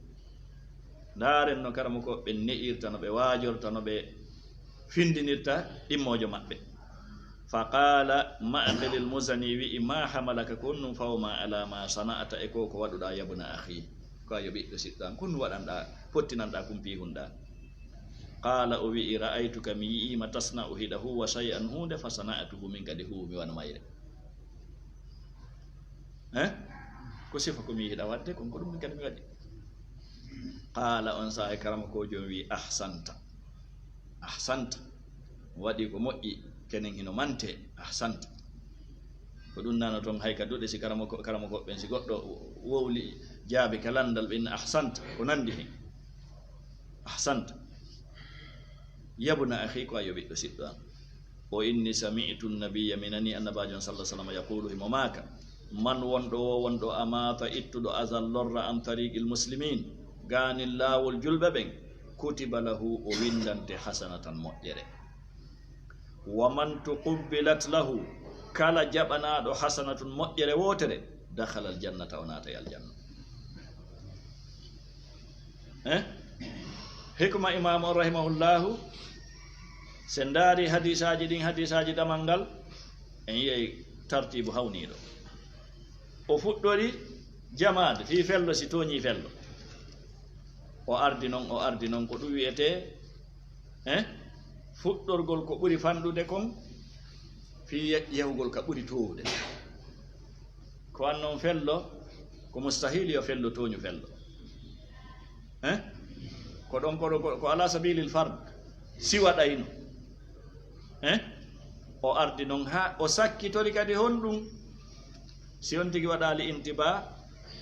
Ndaaren no karamokooɓe ɓen ne'irta, no ɓe waajorta, no ɓe findinirta ɗimmoojo maɓɓe. فقال معقل المزني wi'i, ما حملك, ko honɗun fawu ma, على ما صنعت, e ko, ko waɗuɗaa, يا ابن أخي, ko a yo ɓiɗɗo siɗɗo an, ko honɗun waɗanɗaa, pottinanɗaa kun piihunɗaa? Qaala, o wi'i, ra'aytuka, mi yi'ii ma, tasna'u, hiɗa huuwa, shay'an, huunde, fa sana'tuhu, min kadi huuwi mi wano mayre. Eh? Ko sifa ko mi yiɗi hiɗa waɗde kon, ko ɗum min kadi mi waɗi. Qaala, on saa'i karamokoojo on wi'i, ahsanta. Ahsanta. Waɗi ko moƴƴi, kenen hino mantee. Ahsanta. Ko ɗum nano ton hay ka duɗe si karamoko-, karamokooɓe ɓen, si goɗɗo wowli jaabi ka lanndal, ɓe inna, ahsanta, ko nanndi hen. Ahsanta. Yabna akhi, ko a yo ɓiɗɗo siɗɗo an. O inni, sami'tu nabiyya, mi nani annabaajo on sallallahu alaihi wasallam, yaqulu, himo maaka, man wonɗo wo wonɗo, amata, ittuɗo, azal, lorra, an tariqil muslimin, gaanin laawol julɓe ɓen, kutiba lahu, o winndante, hasanatan, moƴƴere. Wa man tuqubbilat lahu, kala jaɓanaaɗo hasanatun, moƴƴere wootere, dakhala aljannata, o naatay aljanna. Eh? Hikma imaamu on rahimahullahu, si en ndaari hadiisaaji ɗin, hadiisaaji damal ngal, en yi'ay tartiibu hawniiɗo. O fuɗɗori jamaade fii fello, si tooñii fello. O ardi non, o ardi non, ko ɗum wi'etee, eh, fuɗɗorgol ko ɓuri fanɗude kon, fii ye-, yahugol ka ɓuri toowude. Ko an non fello, ko mustahil yo fello tooñu fello. Eh? Ko ɗon, ko ɗon, ko, ko ala sabilil fard, si waɗayno. Eh? O ardi non haa o sakkitori kadi honɗum. Si on tigi waɗaali intiba,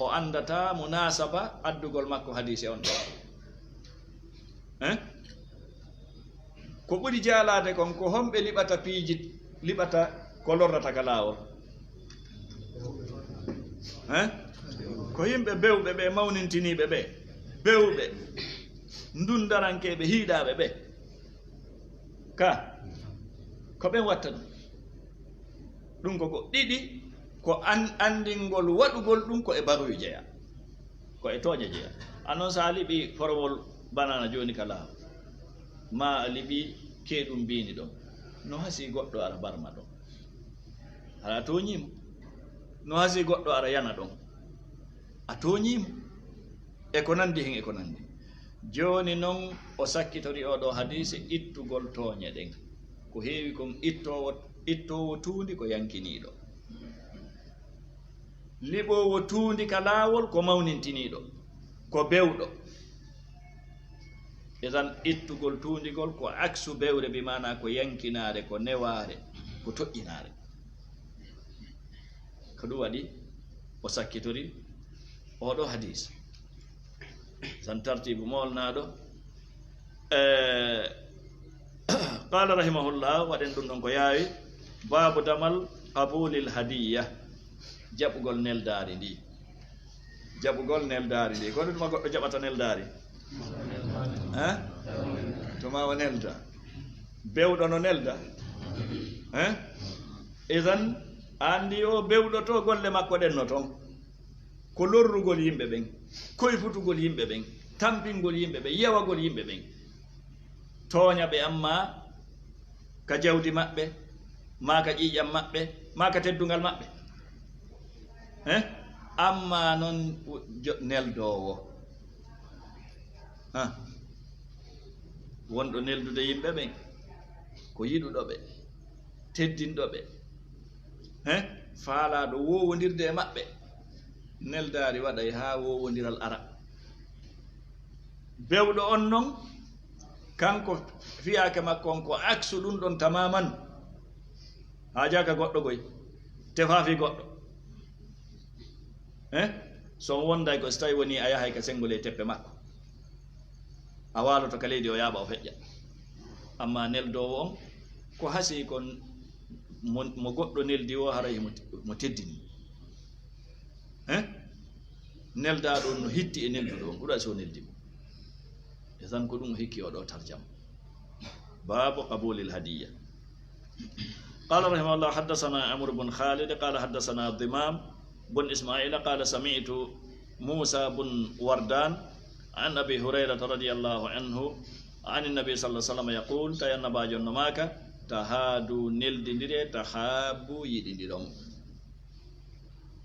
o anndata munasaba addugol makko hadiise on ɗon. Eh? Ko ɓuri jaalaade kon, ko homɓe liɓata piiji, liɓata ko lorrata ka laawol? Eh? Ko yimɓe bewɓe ɓe, mawnintiniiɓe ɓe, bewɓe, ndundarankeeɓe, hiiɗaaɓe ɓe. Ka, ko ɓen watta ɗum. Ɗum ko, ko ɗiɗi, ko an-, anndingol waɗugol ɗum ko e baruy jeyaa. Ko e tooñe jeyaa. A non, so a liɓi forowol banana jooni ka laawol, maa a liɓi keeɗum biini ɗon, no hasii goɗɗo ara barma ɗon? Hara a tooñii mo. No hasii goɗɗo ara yana ɗon? A tooñii mo. E ko nanndi hen, e ko nanndi. Jooni non, o sakkitori oo ɗoo hadiise ittugol tooñe ɗen. Ko heewi kon, ittoowo, ittoowo tuundi ko yankiniiɗo. Liɓoowo tuundi ka laawol ko mawnintiniiɗo, ko bewɗo. Idan, ittugol tuundigol ko aksu bewre, bi maanaa ko yankinaare, ko newaare, ko toƴƴinaare. Ko ɗum waɗi o sakkitori oo ɗoo hadiis. Tan tartiibu moolnaaɗo. Eh, qaala rahimahullah, waɗen ɗum ɗon ko yaawi. Baabu damal qabulil hadiyya, jaɓugol neldaari ndi. Jaɓugol neldaari ndi. Ko honɗun tuma goɗɗo jaɓata neldaari? Eh? Tuma o nelda. Bewɗo no nelda? Eh? Idan, anndi o bewɗo to golle makko ɗen no ton. Ko lorrugol yimɓe ɓen, koyfutugol yimɓe ɓen, tampingol yimɓe ɓen, yewagol yimɓe ɓen, tooña ɓe, amma ka jawdi maɓɓe, maa ka ƴiiƴam maɓɓe, maa ka teddungal maɓɓe. Eh? Amma non jo-, neldoowo, ha, wonɗo neldude yimɓe ɓen, ko yiɗuɗo ɓe, teddinɗo ɓe, eh, faalaaɗo woowondirde e maɓɓe, neldaari waɗay haa woowondiral ara. Bewɗo on non, kanko fiyaake makko on ko aksu ɗun ɗon tamaman. Haajaaka goɗɗo goy, tefaa fii goɗɗo. Eh? So on wonday ko, so tawi woni a yahay ka senngol e teppe makko, a waaloto ka leydi, o yaaɓa, o feƴƴa. Amma neldoowo on, ko hasii kon mo, mo goɗɗo neldi o, haray mo, mo teddini. Eh? Neldaaɗo on no hitti e nelduɗo on, ko ɗum waɗi si o neldi mo. E tan ko ɗum o hikki oo ɗoo tarjama. Baabu qabuulil hadiyya. قال رحمه الله، حدثنا عمرو بن خالد قال حدثنا ضمام بن إسماعيل قال سمعت موسى بن وردان عن أبي هريرة رضي الله عنه عن النبي صلى الله عليه وسلم يقول، tawi Annabaajo on no maaka, tahaadu, neldindiree, tahaabu, yiɗindiron.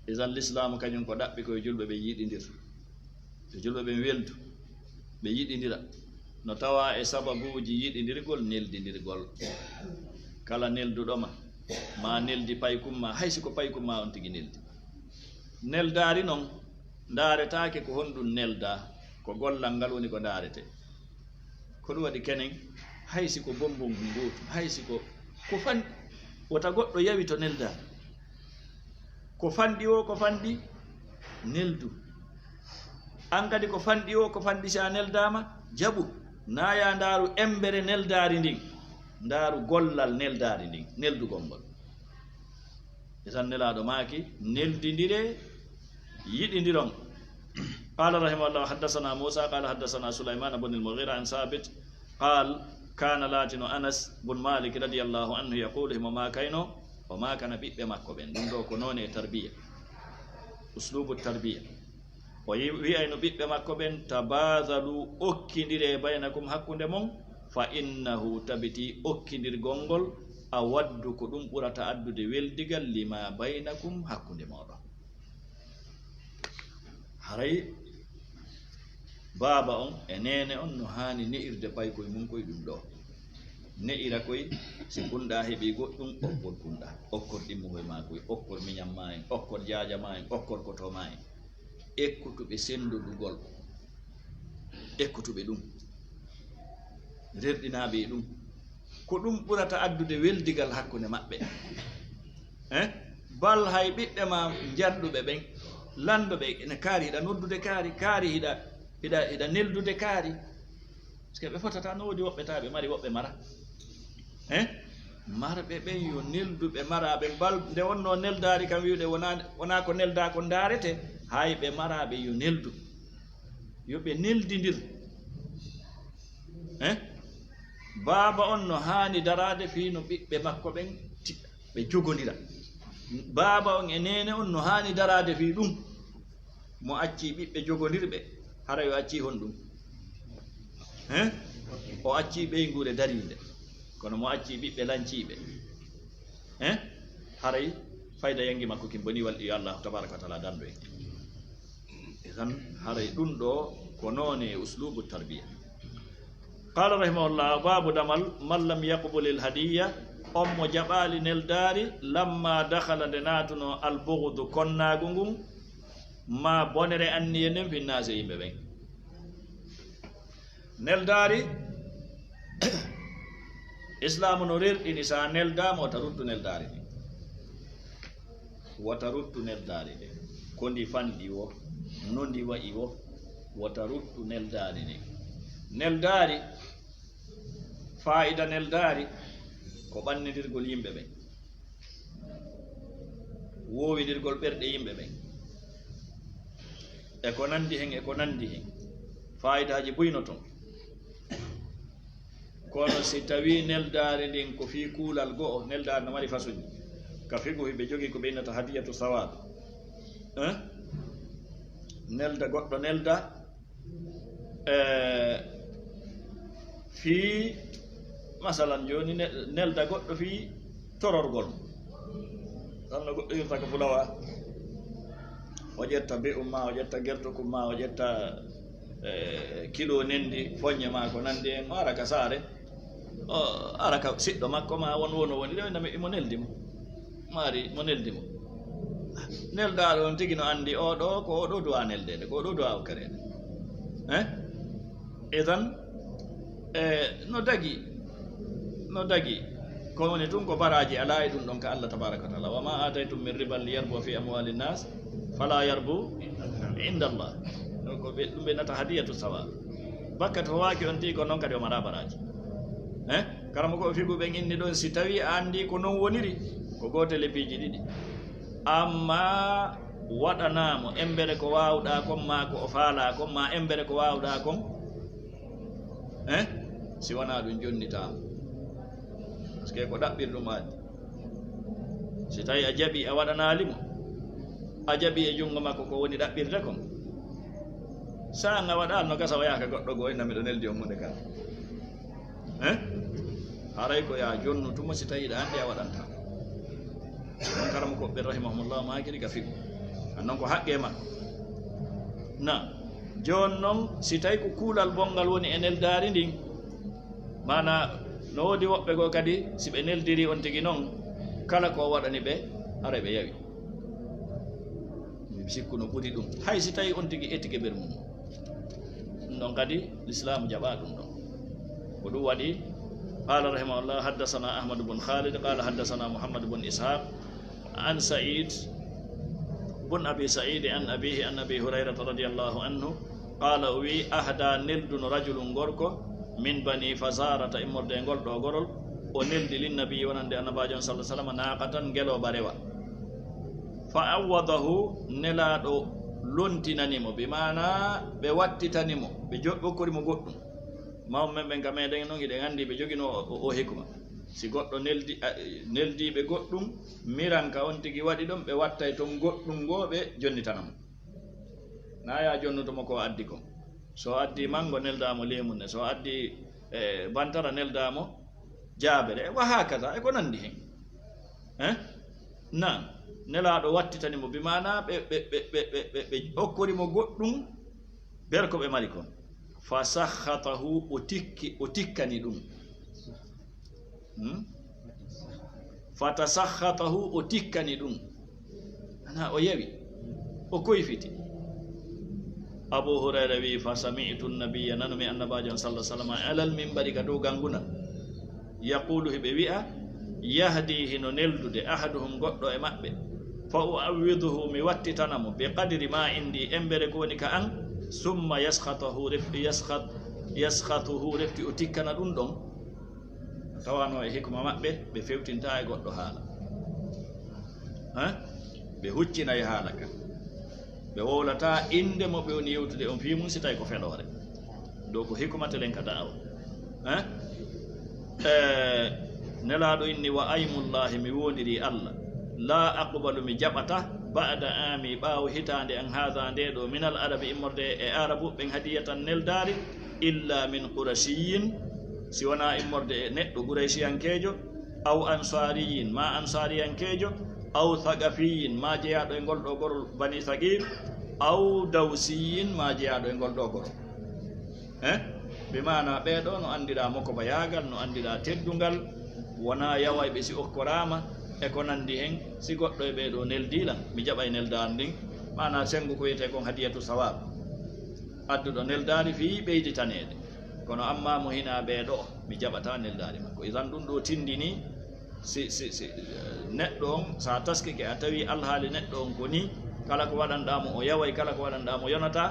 Idan, Lislaamu kañum ko ɗaɓɓi ko yo julɓe ɓen yiɗindir, yo julɓe ɓen weldu, ɓe yiɗindira. No tawaa e sababuuji yiɗindirgol, neldindirgol. Kala nelduɗo ma, maa neldi paykun maa, hay si ko paykun maa on tigi neldi. Neldaari non, ndaaretaake ko honɗun neldaa, ko gollal ngal woni ko ndaaretee. Ko ɗun waɗi kenen, hay si ko bombon nguutu, hay si ko, ko fan-, wota goɗɗo yawi to neldaari. Ko fanɗi woo, ko fanɗi, neldu. An kadi ko fanɗi woo, ko fanɗi, si a neldaama, jaɓu. Naa yaa ndaaru embere neldaari ndin, ndaaru gollal neldaari ndin, neldugol ngol. Isan Nelaaɗo maaki, neldindiree, yiɗindiron. قال رحمه الله: حدثنا موسى قال حدثنا سليمان بن المغيرة عن ثابت قال: كان لاتن أنس بن مالك رضي الله عنه يقول himo maakayno, o maakana ɓiɓɓe makko ɓen. Ɗun ɗoo ko noone e tarbiya, uslubu tarbiya. O yi-, wi'ayno ɓiɓɓe makko ɓen, تباذلوا, okkindiree, بينكم, hakkunde mon, فإنه, tabitii okkindirgol ngol, أود, ko ɗun ɓurata addude weldigal, لما بينكم, hakkunde mooɗon. Haray baaba on e neene on no haani ne'irde paykoy mun koy ɗun ɗoo. Ne'ira koy, si kunɗaa heɓii goɗɗun, okkor kunɗaa, okkor ɗimmohoy maa koy, okkor miɲan maa en, okkor jaaja maa en, okkor koto maa en. Ekkutuɓe senndodugol, ekkutuɓe ɗun. Rerɗinaaɓe e ɗun. Ko ɗun ɓurata addude weldigal hakkunde maɓɓe. Eh? Bal hay ɓiɓɓe maa njanɗuɓe ɓen, lanɗo ɓe ene kaari, hiɗa noddude kaari, kaari hiɗa, hiɗa, hiɗa neldude kaari. Parce que ɓe fotataa, no woodi woɓɓe tawa ɓe mari, woɓɓe mara. Eh? Marɓe ɓen yo neldu ɓe maraaɓe. Bal nde wonnoo neldaari kan wi'ude wonaa, wonaa ko neldaa kon ndaarete, hay ɓe maraaɓe yo neldu. Yo ɓe neldindir. Eh? Baaba on no haani daraade fii no ɓiɓɓe makko ɓen ti-, ɓe jogondira. Baaba on e neene on no haani daraade fii ɗun. Mo accii ɓiɓɓe jogondirɓe, hara yo accii honɗun? Eh? O accii ɓeynguure dariinde. Kono mo accii ɓiɓɓe lanciiɓe. Eh? Haray fayda yangi makko kin boni wal, yo Allah tabaraka wa taala dandu en. Idan haray ɗun ɗoo ko noone e uslubu tarbiya. Qala rahimahullah, baabu damal, man lam yaqbulil hadiyya, on mo jaɓaali neldaari, lamma dakhala, nde naatunoo, al bughdu, konnaagu ngun, maa bonere anniye nden, finnaasi e yimɓe ɓen. Neldaari, Islaamu no rerɗini, si a neldaama, wota ruttu neldaari ndin. Wota ruttu neldaari ndin. Ko ndi fanɗi woo, no ndi wa'i woo, wota ruttu neldaari ndin. Neldaari, faa'ida neldaari, ko ɓannindirgol yimɓe ɓen. Woowindirgol ɓerɗe yimɓe ɓen. E ko nandi hen, e ko nandi hen. Faa'idaaji buy no ton. Kono si tawii neldaari ndin ko fii kuulal go'o, neldaari no mari fasuji. Ka fiqhu ɓe jogii ko ɓe innata hadiyatu sawaab. Eh? Nelda goɗɗo, nelda, eh, fii, masalan, jooni ne-, nelda goɗɗo fii tororgol mo. Tan no goɗɗo irta ka fulawa, o ƴetta be'un maa, o ƴetta gertokum maa, o ƴetta, eh, kilo nendi, foɲɲe maa, ko nandi en, o ara ka saare, o ara ka siɗɗo makko maa, won wono woni ɗo, ina imo neldi mo. Maari mo neldi mo. Neldaaɗo on tigi no andi oo ɗoo, ko oo ɗoo duwaa neldeede, ko oo ɗoo duwaa okkereede. Eh? Idan, eh, no dagi, no dagi. Ko woni tun ko baraaji alaa e ɗun ɗon ka Allah tabaaraka wa taala. "Wa ma aataytum min riban liyarbuwa fi amwali nnas, fala yarbu inda Allah." Ɗon ko ɓe, ɗum ɓe nata hadiyatu sawa. Bakkat ko waaki on tigi ko non kadi o mara baraaji. Eh? Karamoko o figu ɓen inni ɗon, si tawi a andi ko non woniri, ko gootel e piiji ɗiɗi. Amma waɗanaa mo embere ko waawɗaa kon, maa ko o faalaa kon, maa embere ko waawɗaa kon, eh? Si wanaa ɗum, jonnitaa mo. Parce que ko ɗaɓɓirɗum addi. Si tawi a jaɓi, a waɗanaali mo, a jaɓi e junngo makko ko woni ɗaɓɓirde kon, saan a waɗaali, no gasa o yaha ka goɗɗo goo, inna miɗo neldi on huunde kaa. Eh? Haray ko yaa jonnu tuma si tawi hiɗa anndi a waɗanta. On karamokooɓe ɓen rahimahumullah maakiri ka fiɓu. An non ko haqqee ma. Na. Jooni non, si tawi ko kuulal bonngal woni e neldaari ndin, maanaa no woodi woɓɓe goo kadi, si ɓe neldiri on tigi non, kala ko waɗani ɓe, haray ɓe yawi. Mi sikku no ɓuri ɗum, hay si tawi on tigi etike ɓerɗe mum. Ɗum ɗon kadi, Lislaamu jaɓaa ɗum ɗon. Ko ɗum waɗi, قال رحمه الله: حدثنا أحمد بن خالد قال حدثنا محمد بن إسحاق عن سعيد بن أبي سعيد عن أبيه عن أبي هريرة رضي الله عنه قال، o wi'i, أهدى, nelduno, رجل, gorko, من بني فزارة, immorde e ngol ɗoo gorol, o neldi, للنبي, wonande Annabaajo on, صلى الله عليه وسلم, ناقة, ngelooba rewa. فعوضه, Nelaaɗo lontinani mo, bi maanaa ɓe wattitani mo, ɓe jo-, ɓe okkori mo goɗɗum. Mawɓe men ɓen ka meɗen non, hiɗen anndi ɓe joginoo o, o, o hikma. Si goɗɗo neldi-, a, neldiiɓe goɗɗum, miran ka on tigi waɗi ɗon, ɓe wattay ton goɗɗum goo, ɓe jonnitana mo. Naa yaa jonnuto mo ko o addi kon. So o addi mango, neldaa mo leemunde. So o addi, e, bantara, neldaa mo jaabere. Wa hakaza, e ko nanndi hen. Eh? Naam. Nelaaɗo wattitani mo, bi maanaa ɓe, ɓe, ɓe okkori mo goɗɗum, nder ko ɓe mari kon. Fa sakhatahu, o tikki, o tikkani ɗum. Hmm? Fa tasakhatahu, o tikkani ɗum. Ana o yawi, o koyfiti. Abu Hurayra wi'i, fa sami'tu nabiyya, nanumi Annabaajo on, sallallahu alaihi wasallam, alal minbari, ka dow gangunal. Yaqulu, hiɓe wi'a, yahdi, hino neldude, ahaduhum, goɗɗo e maɓɓe, fa u'awwiduhu, mi wattitana mo, bi qadri ma indi, embere ko woni ka an, summa yaskhatuhu, ref-, yaskhat-, yaskhatuhu, refti o tikkana ɗum ɗon. Tawano e hikma maɓɓe, ɓe fewtintaa e goɗɗo haala. Hein? Ɓe huccinay haala kan. Ɓe wowlataa innde mo ɓe woni yewtude on fii mun, si tawi ko feloore. Ɗoo ko hikmatelen ka da'awa. Eh? Eh, Nelaaɗo inni, wa aymullaahi, mi woondirii Alla. Laa aqbalu, mi jaɓata, ba'da aami, ɓaawo hitaande an, haada, ndee ɗoo, minal arabi, immorde e Arabu ɓen, hadiyatan, neldaari, illa min qurashiyyin, si wonaa immorde e neɗɗo qurayshiyankeejo, aw ansaariyyin, maa ansaariyankeejo, aw thaqafiyyin, maa jeyaaɗo e ngol ɗoo gorol Bani Thaqif, aw dawsiyyin, maa jeyaaɗo e ngol ɗoo gorol. Eh? Bi maanaa ɓee ɗoo no anndiraa mokobayaagal, no anndiraa teddungal, wonaa yawayɓe si okkoraama, e ko nanndi hen, si goɗɗo e ɓee ɗoo neldii lan, mi jaɓay neldaari ndin, maanaa senngo ko wi'etee kon hadiyatu sawaab. Adduɗo neldaari fii ɓeyditaneede. Kono ammaa mo hinaa ɓee ɗoo, mi jaɓataa neldaari makko. Idan ɗum ɗoo tindinii, si, si, si, eh, neɗɗo on, si a taskike, a tawi alhaali neɗɗo on ko nii, kala ko waɗanɗaa mo, o yaway, kala ko waɗanɗaa mo, yonataa,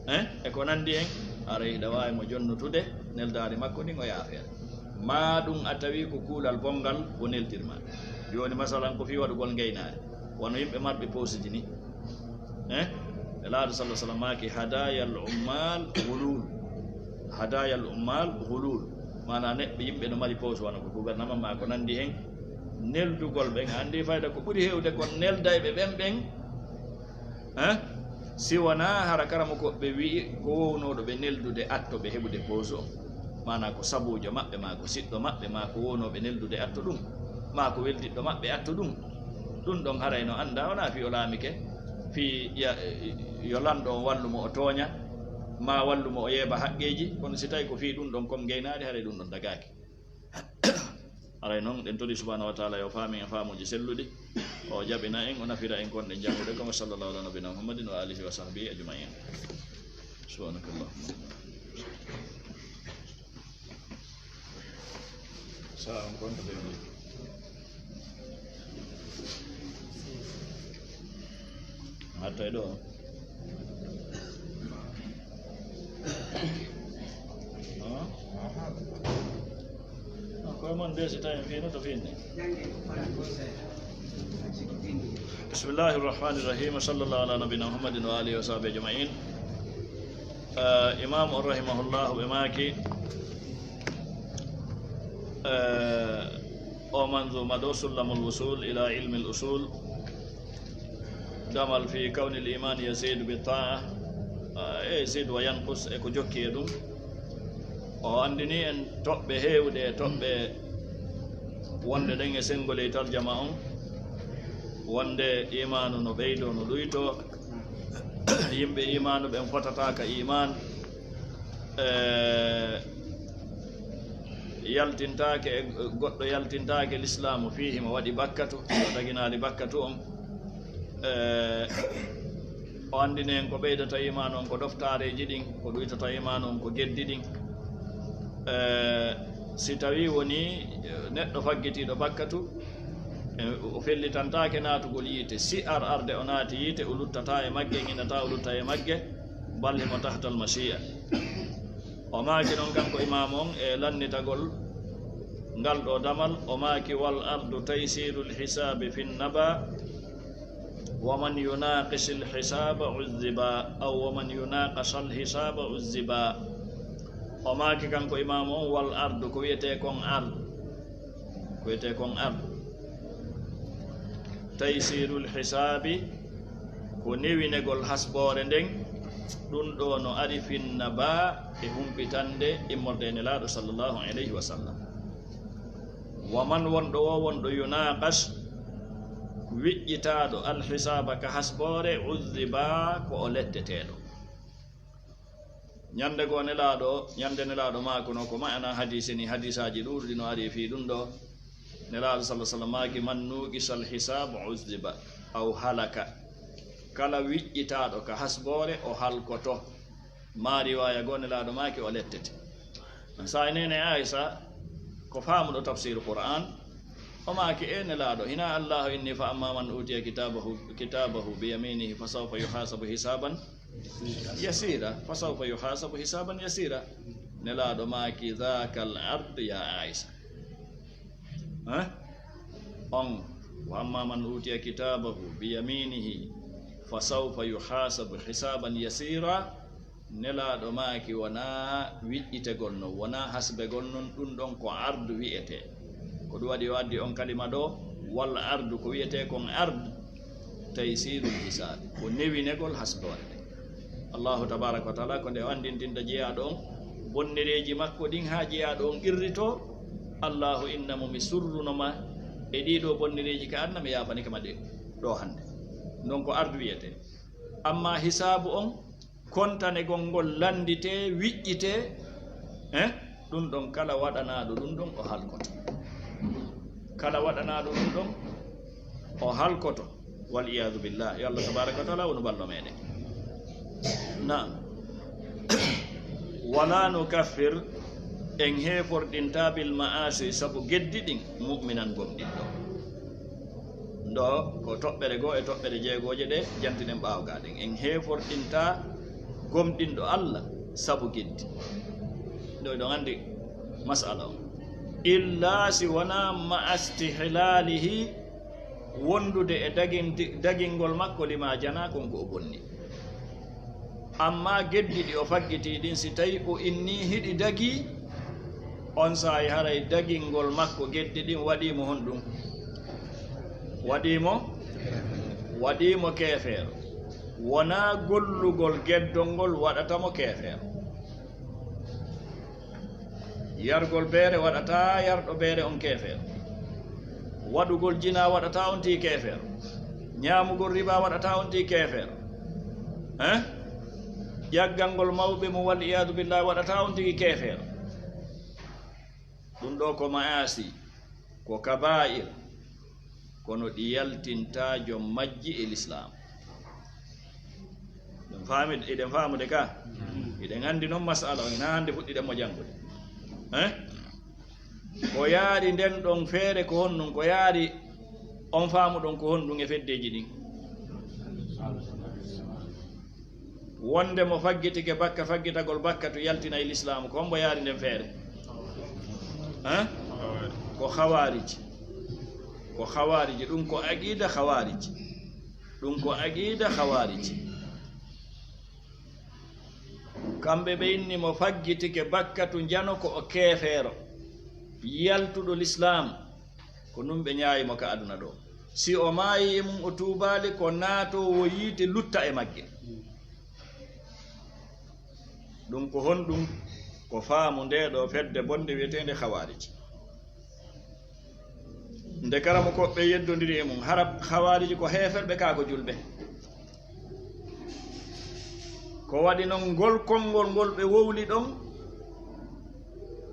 eh, e ko nanndi hen, haray hiɗa waawi mo jonnutude neldaari makko ndin, o yaafee. Maa ɗum a tawi ko kuulal bonngal o neldir ma. Jooni, masalan, ko fii waɗugol ngeynaari, wano yimɓe marɓe poosiji nii. Eh? Nelaaɗo, sallallahu alaihi wasallam, maaki, hadayal ummal ghulul. Hadayal ummal ghulul. Maanaa, neɗɗo, yimɓe no mari poos, wano ko gouvernement maa ko nanndi hen. Neldugol ɓen, a anndi fayda ko ɓuri heewde kon neldayɓe ɓen ɓen. Eh? Si wonaa hara karamokooɓe wi'i ko wownooɗo ɓe neldude atto ɓe heɓude poos on. Maanaa ko sabuujo maɓɓe, maa ko siɗɗo maɓɓe, maa ko wownooɓe neldude atto ɗum, maa ko weldiɗɗo maɓɓe atto ɗum. Ɗum ɗon haray no anndaa, wonaa fii o laamike, fii ya-, yo lanɗo on wallu mo o tooña, maa wallu mo o yeeba haqqeeji, kono si tawi ko fii ɗum ɗon kon ngeynaari, haray ɗum ɗon dagaaki. Haray non, ɗen tori subhanahu wa ta'ala yo faamin en faamuuji selluɗi, o jaɓina en, o nafira en kon ɗen janngude kon. Wa sallallahu ala nabina Muhammadin wa alihi wa sahbihi ajma'in. Subhanakallahumma. Sa on konto ɓe. Hatta e ɗo. Ah? Ah, koye mon de si tawi en fino to finni. بسم الله الرحمن الرحيم. وصلى الله على نبينا محمد وآله وصحبه أجمعين. Eh, Imaamu on rahimahullahu ɓe maaki, eh, o manzuma ɗo, Sullamul Wusul ila Ilmil Usul, damal fi kawnil imaani yaziidu bi taa'a, eh, e yaziidu wa yanqus, e ko jokki e ɗum. O anndini en toɓɓe heewɗe e toɓɓe wonde ɗen e senngol e tarjama on, wonde imaanu no ɓeydoo, no ɗuytoo, yimɓe iimaanu ɓen fotataa ka iimaan, e, yaltintaake, e goɗɗo yaltintaake lislaamu fii himo waɗi bakkatu, o daginaali bakkatu on. E, o anndini en ko ɓeydata iimaanu on ko ɗoftaareeji ɗin, ko ɗuytata iimaanu on ko geddi ɗin. E, si tawii wonii, e, neɗɗo faggitiiɗo bakkatu, e, o fellitantaake naatugol yiite. Si ar arde o naati yiite, o luttataa e magge, ŋinataa o lutta e magge, bal himo tahtal mashi'a. O maaki non kanko imaamu on e lannitagol ngal ɗoo damal, o maaki: "Wal ardu taysirul hisaabi fin naba, wa man yunaqishil hisaaba uzziba, aw wa man yunaqashal hisaaba uzziba." O maaki kanko imaamu on: "Wal ardu, ko wi'etee kon ardu, ko wi'etee kon ardu, taysirul hisaabi, ko newinegol hasboore nden, ɗun ɗoo no ari fin naba, e humpitande immorde e Nelaaɗo sallallahu alayhi wa sallam. Wa man, wonɗo woo wonɗo, yunaqash, wiƴƴitaaɗo alhisaaba ka hasboore, uzziba, ko o letteteeɗo." Ñande goo Nelaaɗo, ñande Nelaaɗo maakuno ko ma'ana hadiisi ni, hadiisaaji ɗuuɗuɗi no ari fii ɗun ɗoo. Nelaaɗo sallallahu alaihi wasallam maaki: "Man nuqisha al-hisab uzziba aw halaka." Kala wiƴƴitaaɗo ka hasboore, o halkoto. Maa riwaaya goo Nelaaɗo maaki o lettete. Saa'i neene Aisha, ko faamuɗo tafsiru Qur'an, o maaki: "E Nelaaɗo, hinaa Allahu inni fa amma man utiya kitabahu, kitabahu bi yaminihi fa sawfa yuhasabu hisaban yasira, fa sawfa yuhasabu hisaban yasira." Nelaaɗo maaki: "Dhaka al-ard ya Aisha." Eh? On, "Wa amma man utiya kitabahu bi yaminihi fa sawfa yuhasabu hisaban yasira." Nelaaɗo maaki: "Wonaa wiƴƴitegol non, wonaa hasbegol non, ɗun ɗon ko ardu wi'etee." Ko ɗun waɗi o addi on kalima ɗoo, "Wal ardu", ko wi'etee kon ardu, "taysirul hisaabi", ko newinegol hasboore nden. Allahu tabaaraka wa taala, ko nde o anndintinta jeyaaɗo on bonnereeji makko ɗin haa jeyaaɗo on qirritoo, "Allahu, inna mo mi surruno ma e ɗii ɗoo bonnereeji ka aduna, mi yaafani ka ma ɗe ɗoo hannde." Non ko ardu wi'etee. Ammaa hisaabu on, kontanegol ngol lannditee, wiƴƴitee, eh, ɗun ɗon kala waɗanaaɗo ɗun ɗon o halkoto. Kala waɗanaaɗo ɗun ɗon o halkoto. Wal iyaadu billah. Yo Allah tabaaraka wa taala wonu ballo meɗen. Naam. "Wala nukaffir", en heeforɗintaa, "bil ma'asi", sabu geddi ɗin, "mu'minan", gomɗinɗo. Ɗoo ko toɓɓere goo e toɓɓere jeegooje ɗe jantinen ɓaawo gaa ɗen. En heeforɗintaa gomɗinɗo Allah sabu geddi. Ɗoo hiɗon anndi mas'ala on. "Illa", si wonaa, "ma'a istihlalihi", wondude e dagin-, dagingol makko, "lima jana", kon ko o bonni. Ammaa geddi ɗi o faggitii ɗin, si tawii o innii hiɗi dagii, on saa'i haray dagingol makko geddi ɗin waɗii mo honɗun? Waɗii mo, waɗii mo keefeero. Wonaa gollugol geddol ngol waɗata mo keefeero. Yargol beere waɗataa yarɗo beere on keefeero. Waɗugol jinaa waɗataa on tigi keefeero. Ñaamugol ribaa waɗataa on tigi keefeero. Eh? Ƴaggangol mawɓe mum, wal iyaadu billahi, waɗataa on tigi keefeero. Ɗun ɗoo ko ma'asi, ko kabaa'ir, kono ɗi yaltintaa jom majji e lislaam. Ɗum faami-, eɗen faamude ka? Eɗen anndi non masala on, hinaa hannde fuɗɗiɗen mo janngude. Eh? Ko yaari nden ɗon feere ko honɗum? Ko yaari on faamu ɗon ko honɗum e feddeeji ɗin? Wonde mo faggitike bakka, faggitagol bakkatu yaltinay lislaamu, ko hombo yaari nden feere? Eh? Ko Khawarij. Ko Khawarij, ɗum ko aqiida Khawarij. Ɗum ko aqiida Khawarij. Kamɓe ɓe inni mo faggitike bakkatu njano ko o keefeero, yaltuɗo lislaam, ko ɗum ɓe ñaayi mo ka aduna ɗo. Si o maayi e mum o tuubaali, ko naatoowo yiite lutta e magge. Ɗum ko honɗum? Ko faamu ndee ɗoo fedde bonde wi'eteende Khawarij. Nde karamokooɓe ɓe yeddondiri e mum, hara Khawarij ko heeferɓe kaa ko julɓe? Ko waɗi non ngol konngol ngol ɓe wowli ɗon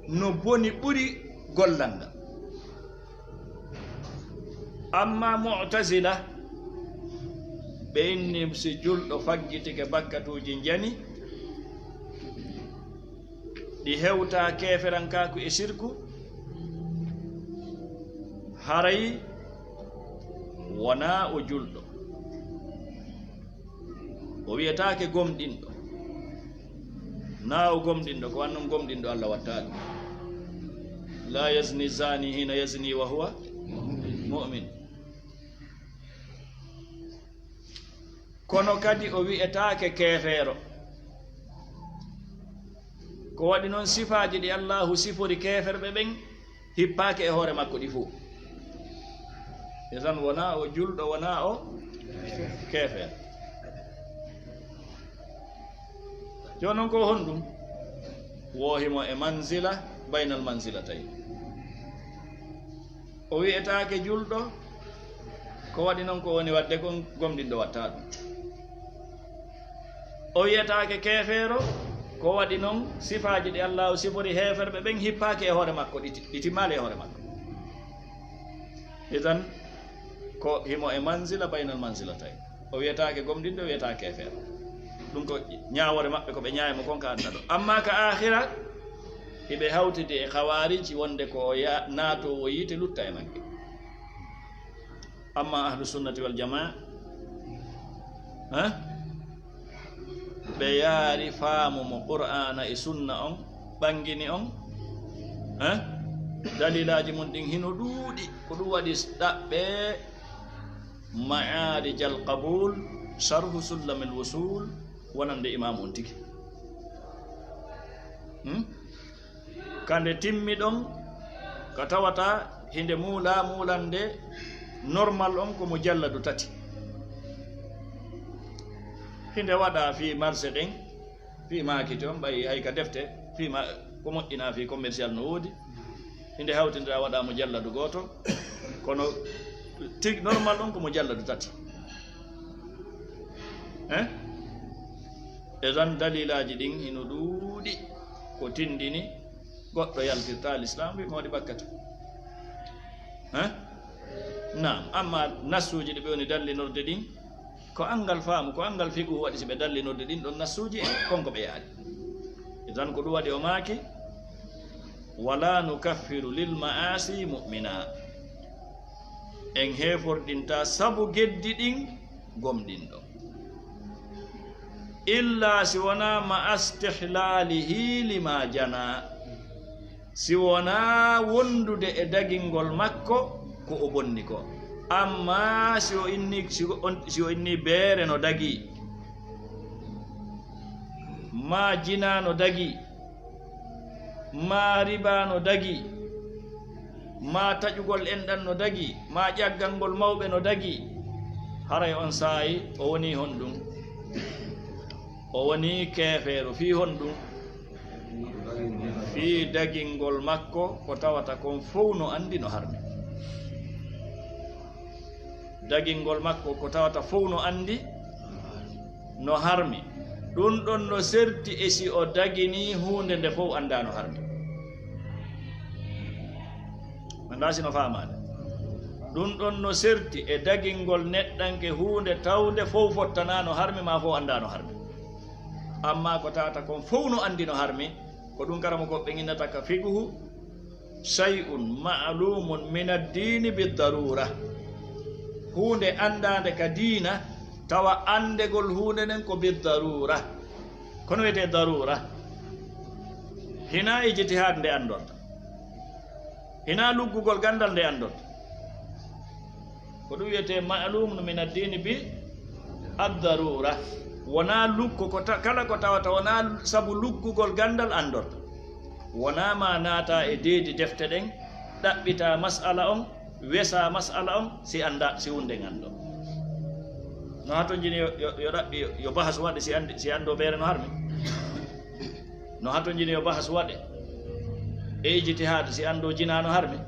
no boni ɓuri gollal ngal. Amma Mu'tazila, ɓe inni si julɗo faggitike bakkatuuji njani, ɗi hewta keeferankaaku e sirku, haray wonaa o julɗo. O wi'etaake gomɗinɗo. Naa o gomɗinɗo, ko annon gomɗinɗo Allah watta ɗum. La yazni zani hina yazni wa huwa mu'min. Kono kadi o wi'etaake keefeero. Ko waɗi non sifaaji ɗi Allaahu sifori keeferɓe ɓen, hippaaki e hoore makko ɗi fow. Idan wonaa o julɗo, wonaa o keefeero. Jooni non ko honɗum? Wo himo e manzila baynal manzilatayn. O wi'etaake julɗo, ko waɗi non ko woni waɗde kon gomɗinɗo watta ɗum. O wi'etaake keefeero, ko waɗi non sifaaji ɗi Allaahu sifori heeferɓe ɓen hippaaki e hoore makko, ɗi ti-, ɗi timmaali e hoore makko. Idan, ko himo e manzila baynal manzilatayn. O wi'etaake gomɗinɗo, o wi'etaake keefeero. Ɗum ko ñaawoore maɓɓe, ko ɓe ñaawi mo kon ka aduna ɗo. Amma ka aakhira, hiɓe hawtidi e khawaarij wonde ko o ya-, naatoowo yiite lutta e magge. Amma ahlu sunnati wal jamaa, ha? Ɓe yaari faamu mo Qur'aana e sunna on ɓangini on, ha? Dalilaaji mun ɗin hino ɗuuɗi, ko ɗum waɗi ɗaɓɓe Ma'aarijal Qabuul, Sharhu Sullamil Wusuul, wonande imaamu on tigi. Hmm? Ka nde timmi ɗon, ka tawata hinde muulaa muulande normal on ko mujalladu tati. Hinde waɗaa fii marché ɗen, fii maakiti on, ɓay hay ka defte, fii ma-, ko moƴƴinaa fii commercial no woodi. Hinde hawtindira waɗaa mujalladu gooto, kono tig-, normal on ko mujalladu tati. Eh? E tan dalilaaji ɗin hino ɗuuɗi ko tindini goɗɗo yaltirta lislaam, wi mo waɗi bakkatu. Eh? Naam, amma nassuuji ɗi ɓe woni dallinorde ɗin, ko anngal faamu, ko anngal fiqhu waɗi si ɓe dallinorde ɗin ɗon nassuuji e kon ko ɓe yaadi. E tan ko ɗum waɗi o maaki, "Wala nukaffiru lil ma'asi mu'mina." En heeforɗinta sabu geddi ɗin gomɗinɗo. Illa si wonaa ma astihlalihi lima jana. Si wonaa wondude e dagingol makko ko o bonni ko. Amma si o inni, si o on, si o inni beere no dagii, maa jinaa no dagii, maa ribaa no dagii, maa taƴugol enɗan no dagii, maa ƴaggangol mawɓe no dagii, haray on saa'i o wonii honɗum? O wonii keefeero. Fii honɗum? Fii dagingol makko ko tawata kon fow no anndi no harmi. Dagingol makko ko tawata fow no anndi no harmi. Ɗun ɗon no serti e si o daginii huunde nde fow anndaa no harmi. Anndaa si no faamaade. Ɗun ɗon no serti e dagingol neɗɗanke huunde tawnde fow fottanaa no harmi, maa fow anndaa no harmi. Amma ko tawata kon fow no anndi no harmi, ko ɗun karamokooɓe ɓen innata ka fiqhu, "Shay'un ma'lumun min ad-dini bid-darura." Huunde anndaande ka diina, tawa anndegol huunde nden ko bid-darura. Kono wiyetee darura, hinaa ijtihaad nde anndorta, hinaa luggugol ganndal nde anndorta. Ko ɗum wiyetee ma'lumun min ad-dini bi ad-darura. Wonaa luggo ko ta-, kala ko tawata wonaa sabu luggugol ganndal anndorta. Wonaa ma naata e deedi defte ɗen, ɗaɓɓita mas'ala on, wesa mas'ala on, si annda, si wonde anndo. No hatonjini yo, yo, yo ɗaɓɓi, yo, yo bahas waɗe si anndi, si anndo beere no harmi? No hatonjini yo bahas waɗe e ijtihaad si anndo jinaa no harmi?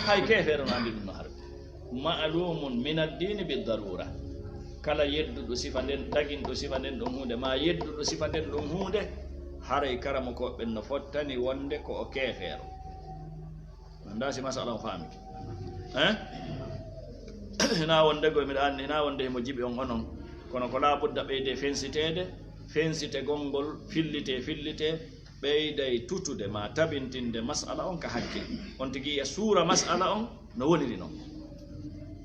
Hay keefeero no anndi ɗum no harmi. Ma'lumun min ad-dini bi darura. Kala yedduɗo sifa nden, daginɗo sifa nden ɗon huunde, maa yedduɗo sifa nden ɗon huunde, haray karamokooɓe ɓen no fottani wonde ko o keefeero. Anndaa si masala on faamike. Hein? Hinaa wonde go miɗo anndi, hinaa wonde himo jiɓi on onon. Kono ko laabudda ɓeyde fensiteede, fensitegol ngol fillitee, fillitee, ɓeyday tutude maa tabintinde masala on ka hakkil. On tigi yi'a suura masala on no woniri non.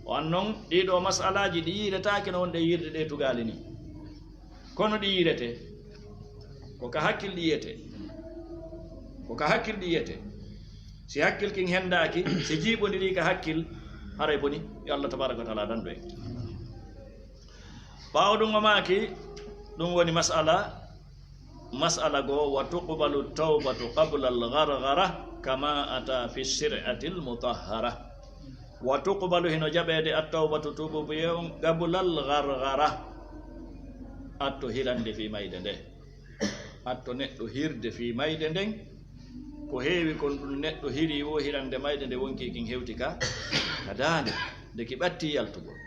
O annon ɗii ɗoo masalaaji ɗi yiiletaake no wonde yiirde ɗee tugaali nii. Kono ɗi yiiretee. Ko ka hakkil ɗi yi'etee. Ko ka hakkil ɗi yi'etee. Si hakkil kin hendaaki, si jiiɓondirii ka hakkil, haray boni. Yo Allah tabaaraka wa taala dandu en. Ɓaawo ɗun o maaki, ɗun woni masala, masala goo, "Wa tuqbalu tawbatu qabla al-gharghara kama ata fi shir'ati al-mutahhara." "Wa tuqbalu", hino jaɓeede, "at-tawbatu", tuubuubuyee on, "qabla al-gharghara", atto hirande fii mayde nde. Atto neɗɗo hirde fii mayde nden. Ko heewi kon ɗun neɗɗo hirii woo hirande mayde nde wonkii kin hewti ka, ka daande, nde ki ɓattii yaltugol.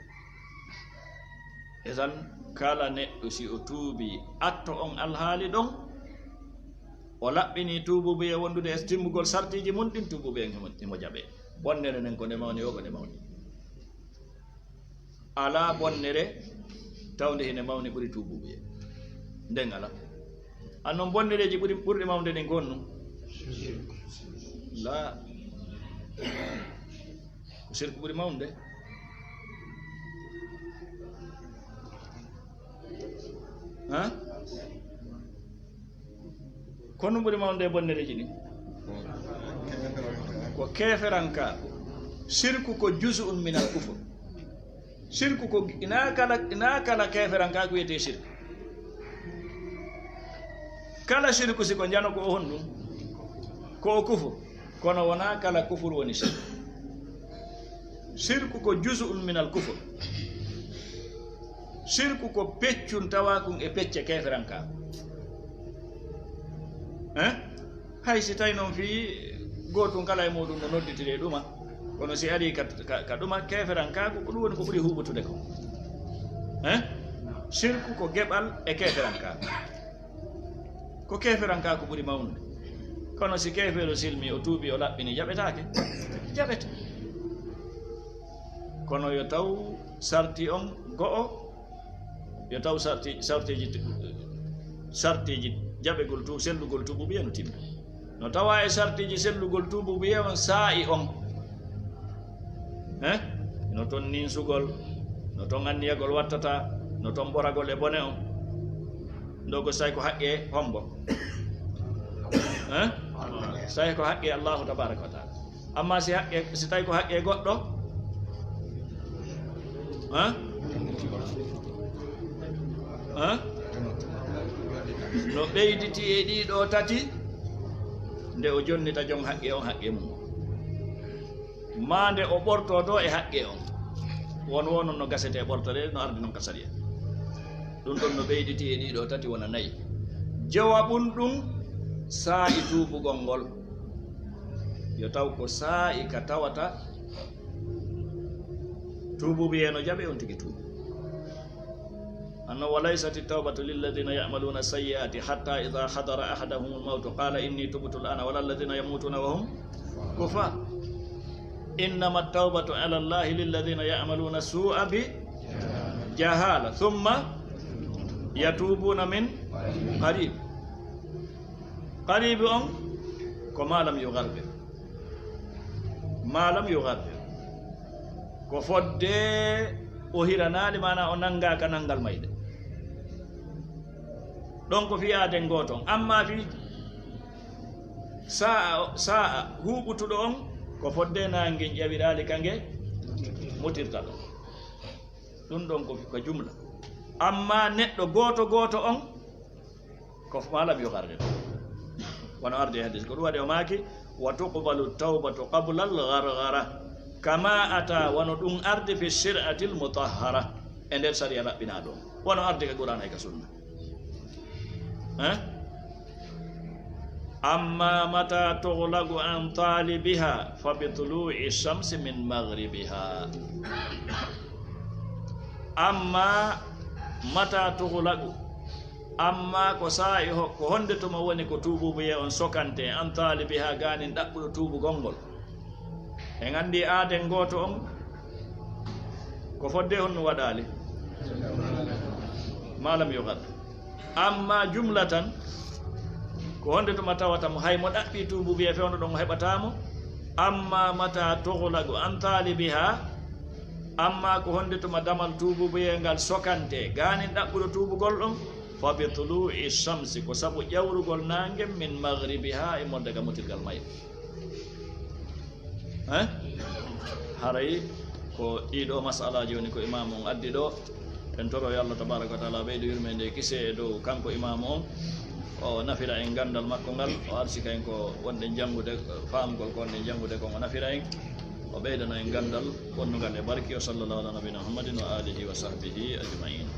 Idan, kala neɗɗo si o tuubii, atto on alhaali ɗon, o laɓɓinii tuubuubuyee wondude e timmugol sartiiji mun ɗin, tuubuubuyee himo, himo jaɓee. Bonnere nden ko nde mawni woo ko nde mawni. Alaa bonnere tawnde hine mawni ɓuri tuubuubuyee. Nden alaa. Annon bonnereeji ɓuri, ɓurɗi mawnude ɗin ko honɗun? Laa. Ko sirku ɓuri mawnude. Ha? Ko honɗun ɓuri mawnude e bonnereeji ɗin? Ko keeferankaaku. Sirku ko juz'un minal kufur. Sirku ko, ina kala, ina kala keeferankaaku wiyetee sirku. Kala sirku si ko njano ko o honɗun? Ko o kufur. Kono wonaa kala kufur woni sirku. Sirku ko juz'un minal kufur. Sirku ko peccun tawaakun e pecce keeferankaaku. Eh? Hay si tawi non fii gootun kala e muɗum no nodditiri e ɗuma, kono si arii ka, ka, ka ɗuma keeferankaaku, ko ɗum woni ko ɓuri huuɓutude kon. Eh? Sirku ko geɓal e keeferankaaku. Ko keeferankaaku ɓuri mawnude. Kono si keefeero silmii, o tuubii, o laɓɓinii, jaɓetaake? Jaɓete. Kono yo taw sarti on go'o, yo taw sarti, sartiiji, sartiiji jaɓegol tu-, sellugol tuubuubuyee no timmi. No tawaa e sartiiji sellugol tuubuubuyee on saa'i on. Eh? No ton ninsugol, no ton anniyagol wattata, no ton ɓoragol e bone on. Ndo ko si tawi ko haqqee hombo? Eh? Si tawi ko haqqee Allaahu tabaaraka wa taala. Amma si haqqee, si tawi ko haqqee goɗɗo? Eh? Eh? No ɓeyditi e ɗii ɗoo tati, nde o jonnita jon haqqee on haqqee mun. Maa nde o ɓortotoo e haqqee on. Won woo non no gasetee ɓortoreede no ardi non ka sariya. Ɗun ɗon no ɓeyditi e ɗii ɗoo tati wona nayi. Jowaɓun ɗun saa'i tuubugol ngol. Yo taw ko saa'i ka tawata tuubuubuyee no jaɓee on tigi tuubi. Anno, "Wa laysati tawbatu lilladhina ya'maluna sayyi'ati hatta idha hadara ahadahumul mawtu qala inni tubtu al'ana wala alladhina yamutuna wa hum kuffar. Innama tawbatu ala Allahi lilladhina ya'maluna su'a bi jahala thumma yatubuna min qarib." Qaribi on ko ma lam yughargir. Ma lam yughargir. Ko fodde o hiranaali, maanaa o nanngaaka nanngal mayde. Ɗon ko fii aaden gooto on. Ammaa fii saa'a, saa'a huuɓutuɗo on, ko fodde naange ngen ƴawiraali ka nge mutirta ɗon. Ɗun ɗon ko, ko jumla. Ammaa neɗɗo gooto gooto on, ko ma lam yughargir. Wano ardi e hadis, ko ɗum waɗi o maaki, "Wa tuqbalu tawbatu qabla al-gharghara, kama ata", wano ɗum ardi fi shir'atil mutahhara, e nder sariya laɓɓinaa ɗum. Wano ardi ka Qur'aana e ka Sunna. Eh? "Amma mata tughlaqu an talibiha fa bi tulu'i shamsi min maghribiha." Amma mata tughlaqu, amma ko saa'i ho-, ko honde tuma woni ko tuubuubuyee on sokantee, an taalibihaa, gaanin ɗaɓɓuɗo tuubugol ngol? En anndi aaden gooto on, ko fodde honno waɗaali? Ma lam yughar. Amma jumlatan, ko honde tuma tawata mo hay mo ɗaɓɓii tuubuubuyee fewndo ɗon o heɓataa mo? Amma mata tughlaqu an taalibihaa, amma ko honde tuma damal tuubuubuyee ngal sokantee, gaanin ɗaɓɓuɗo tuubugol ɗon? Fa bi tuluu'i shamsi, ko sabu ƴawrugol naange, min maghribihaa, e mon daga mutirgal mayre. Eh? Haray ko ɗii ɗoo mas'alaaji woni ko imaamu on addi ɗoo. En toro yo Allah tabaaraka wa ta'aala ɓeydu yurmeende e kisee e dow kanko imaamu on. O nafira en ganndal makko ngal, o arsika en ko wonɗen janngude, faamugol ko wonɗen janngude kon, o nafira en, o ɓeydana en ganndal wonnungal e barki. Wa sallallaahu alaa nabiyyinaa Muhammadin wa aalihi wa sahbihi ajma'iin.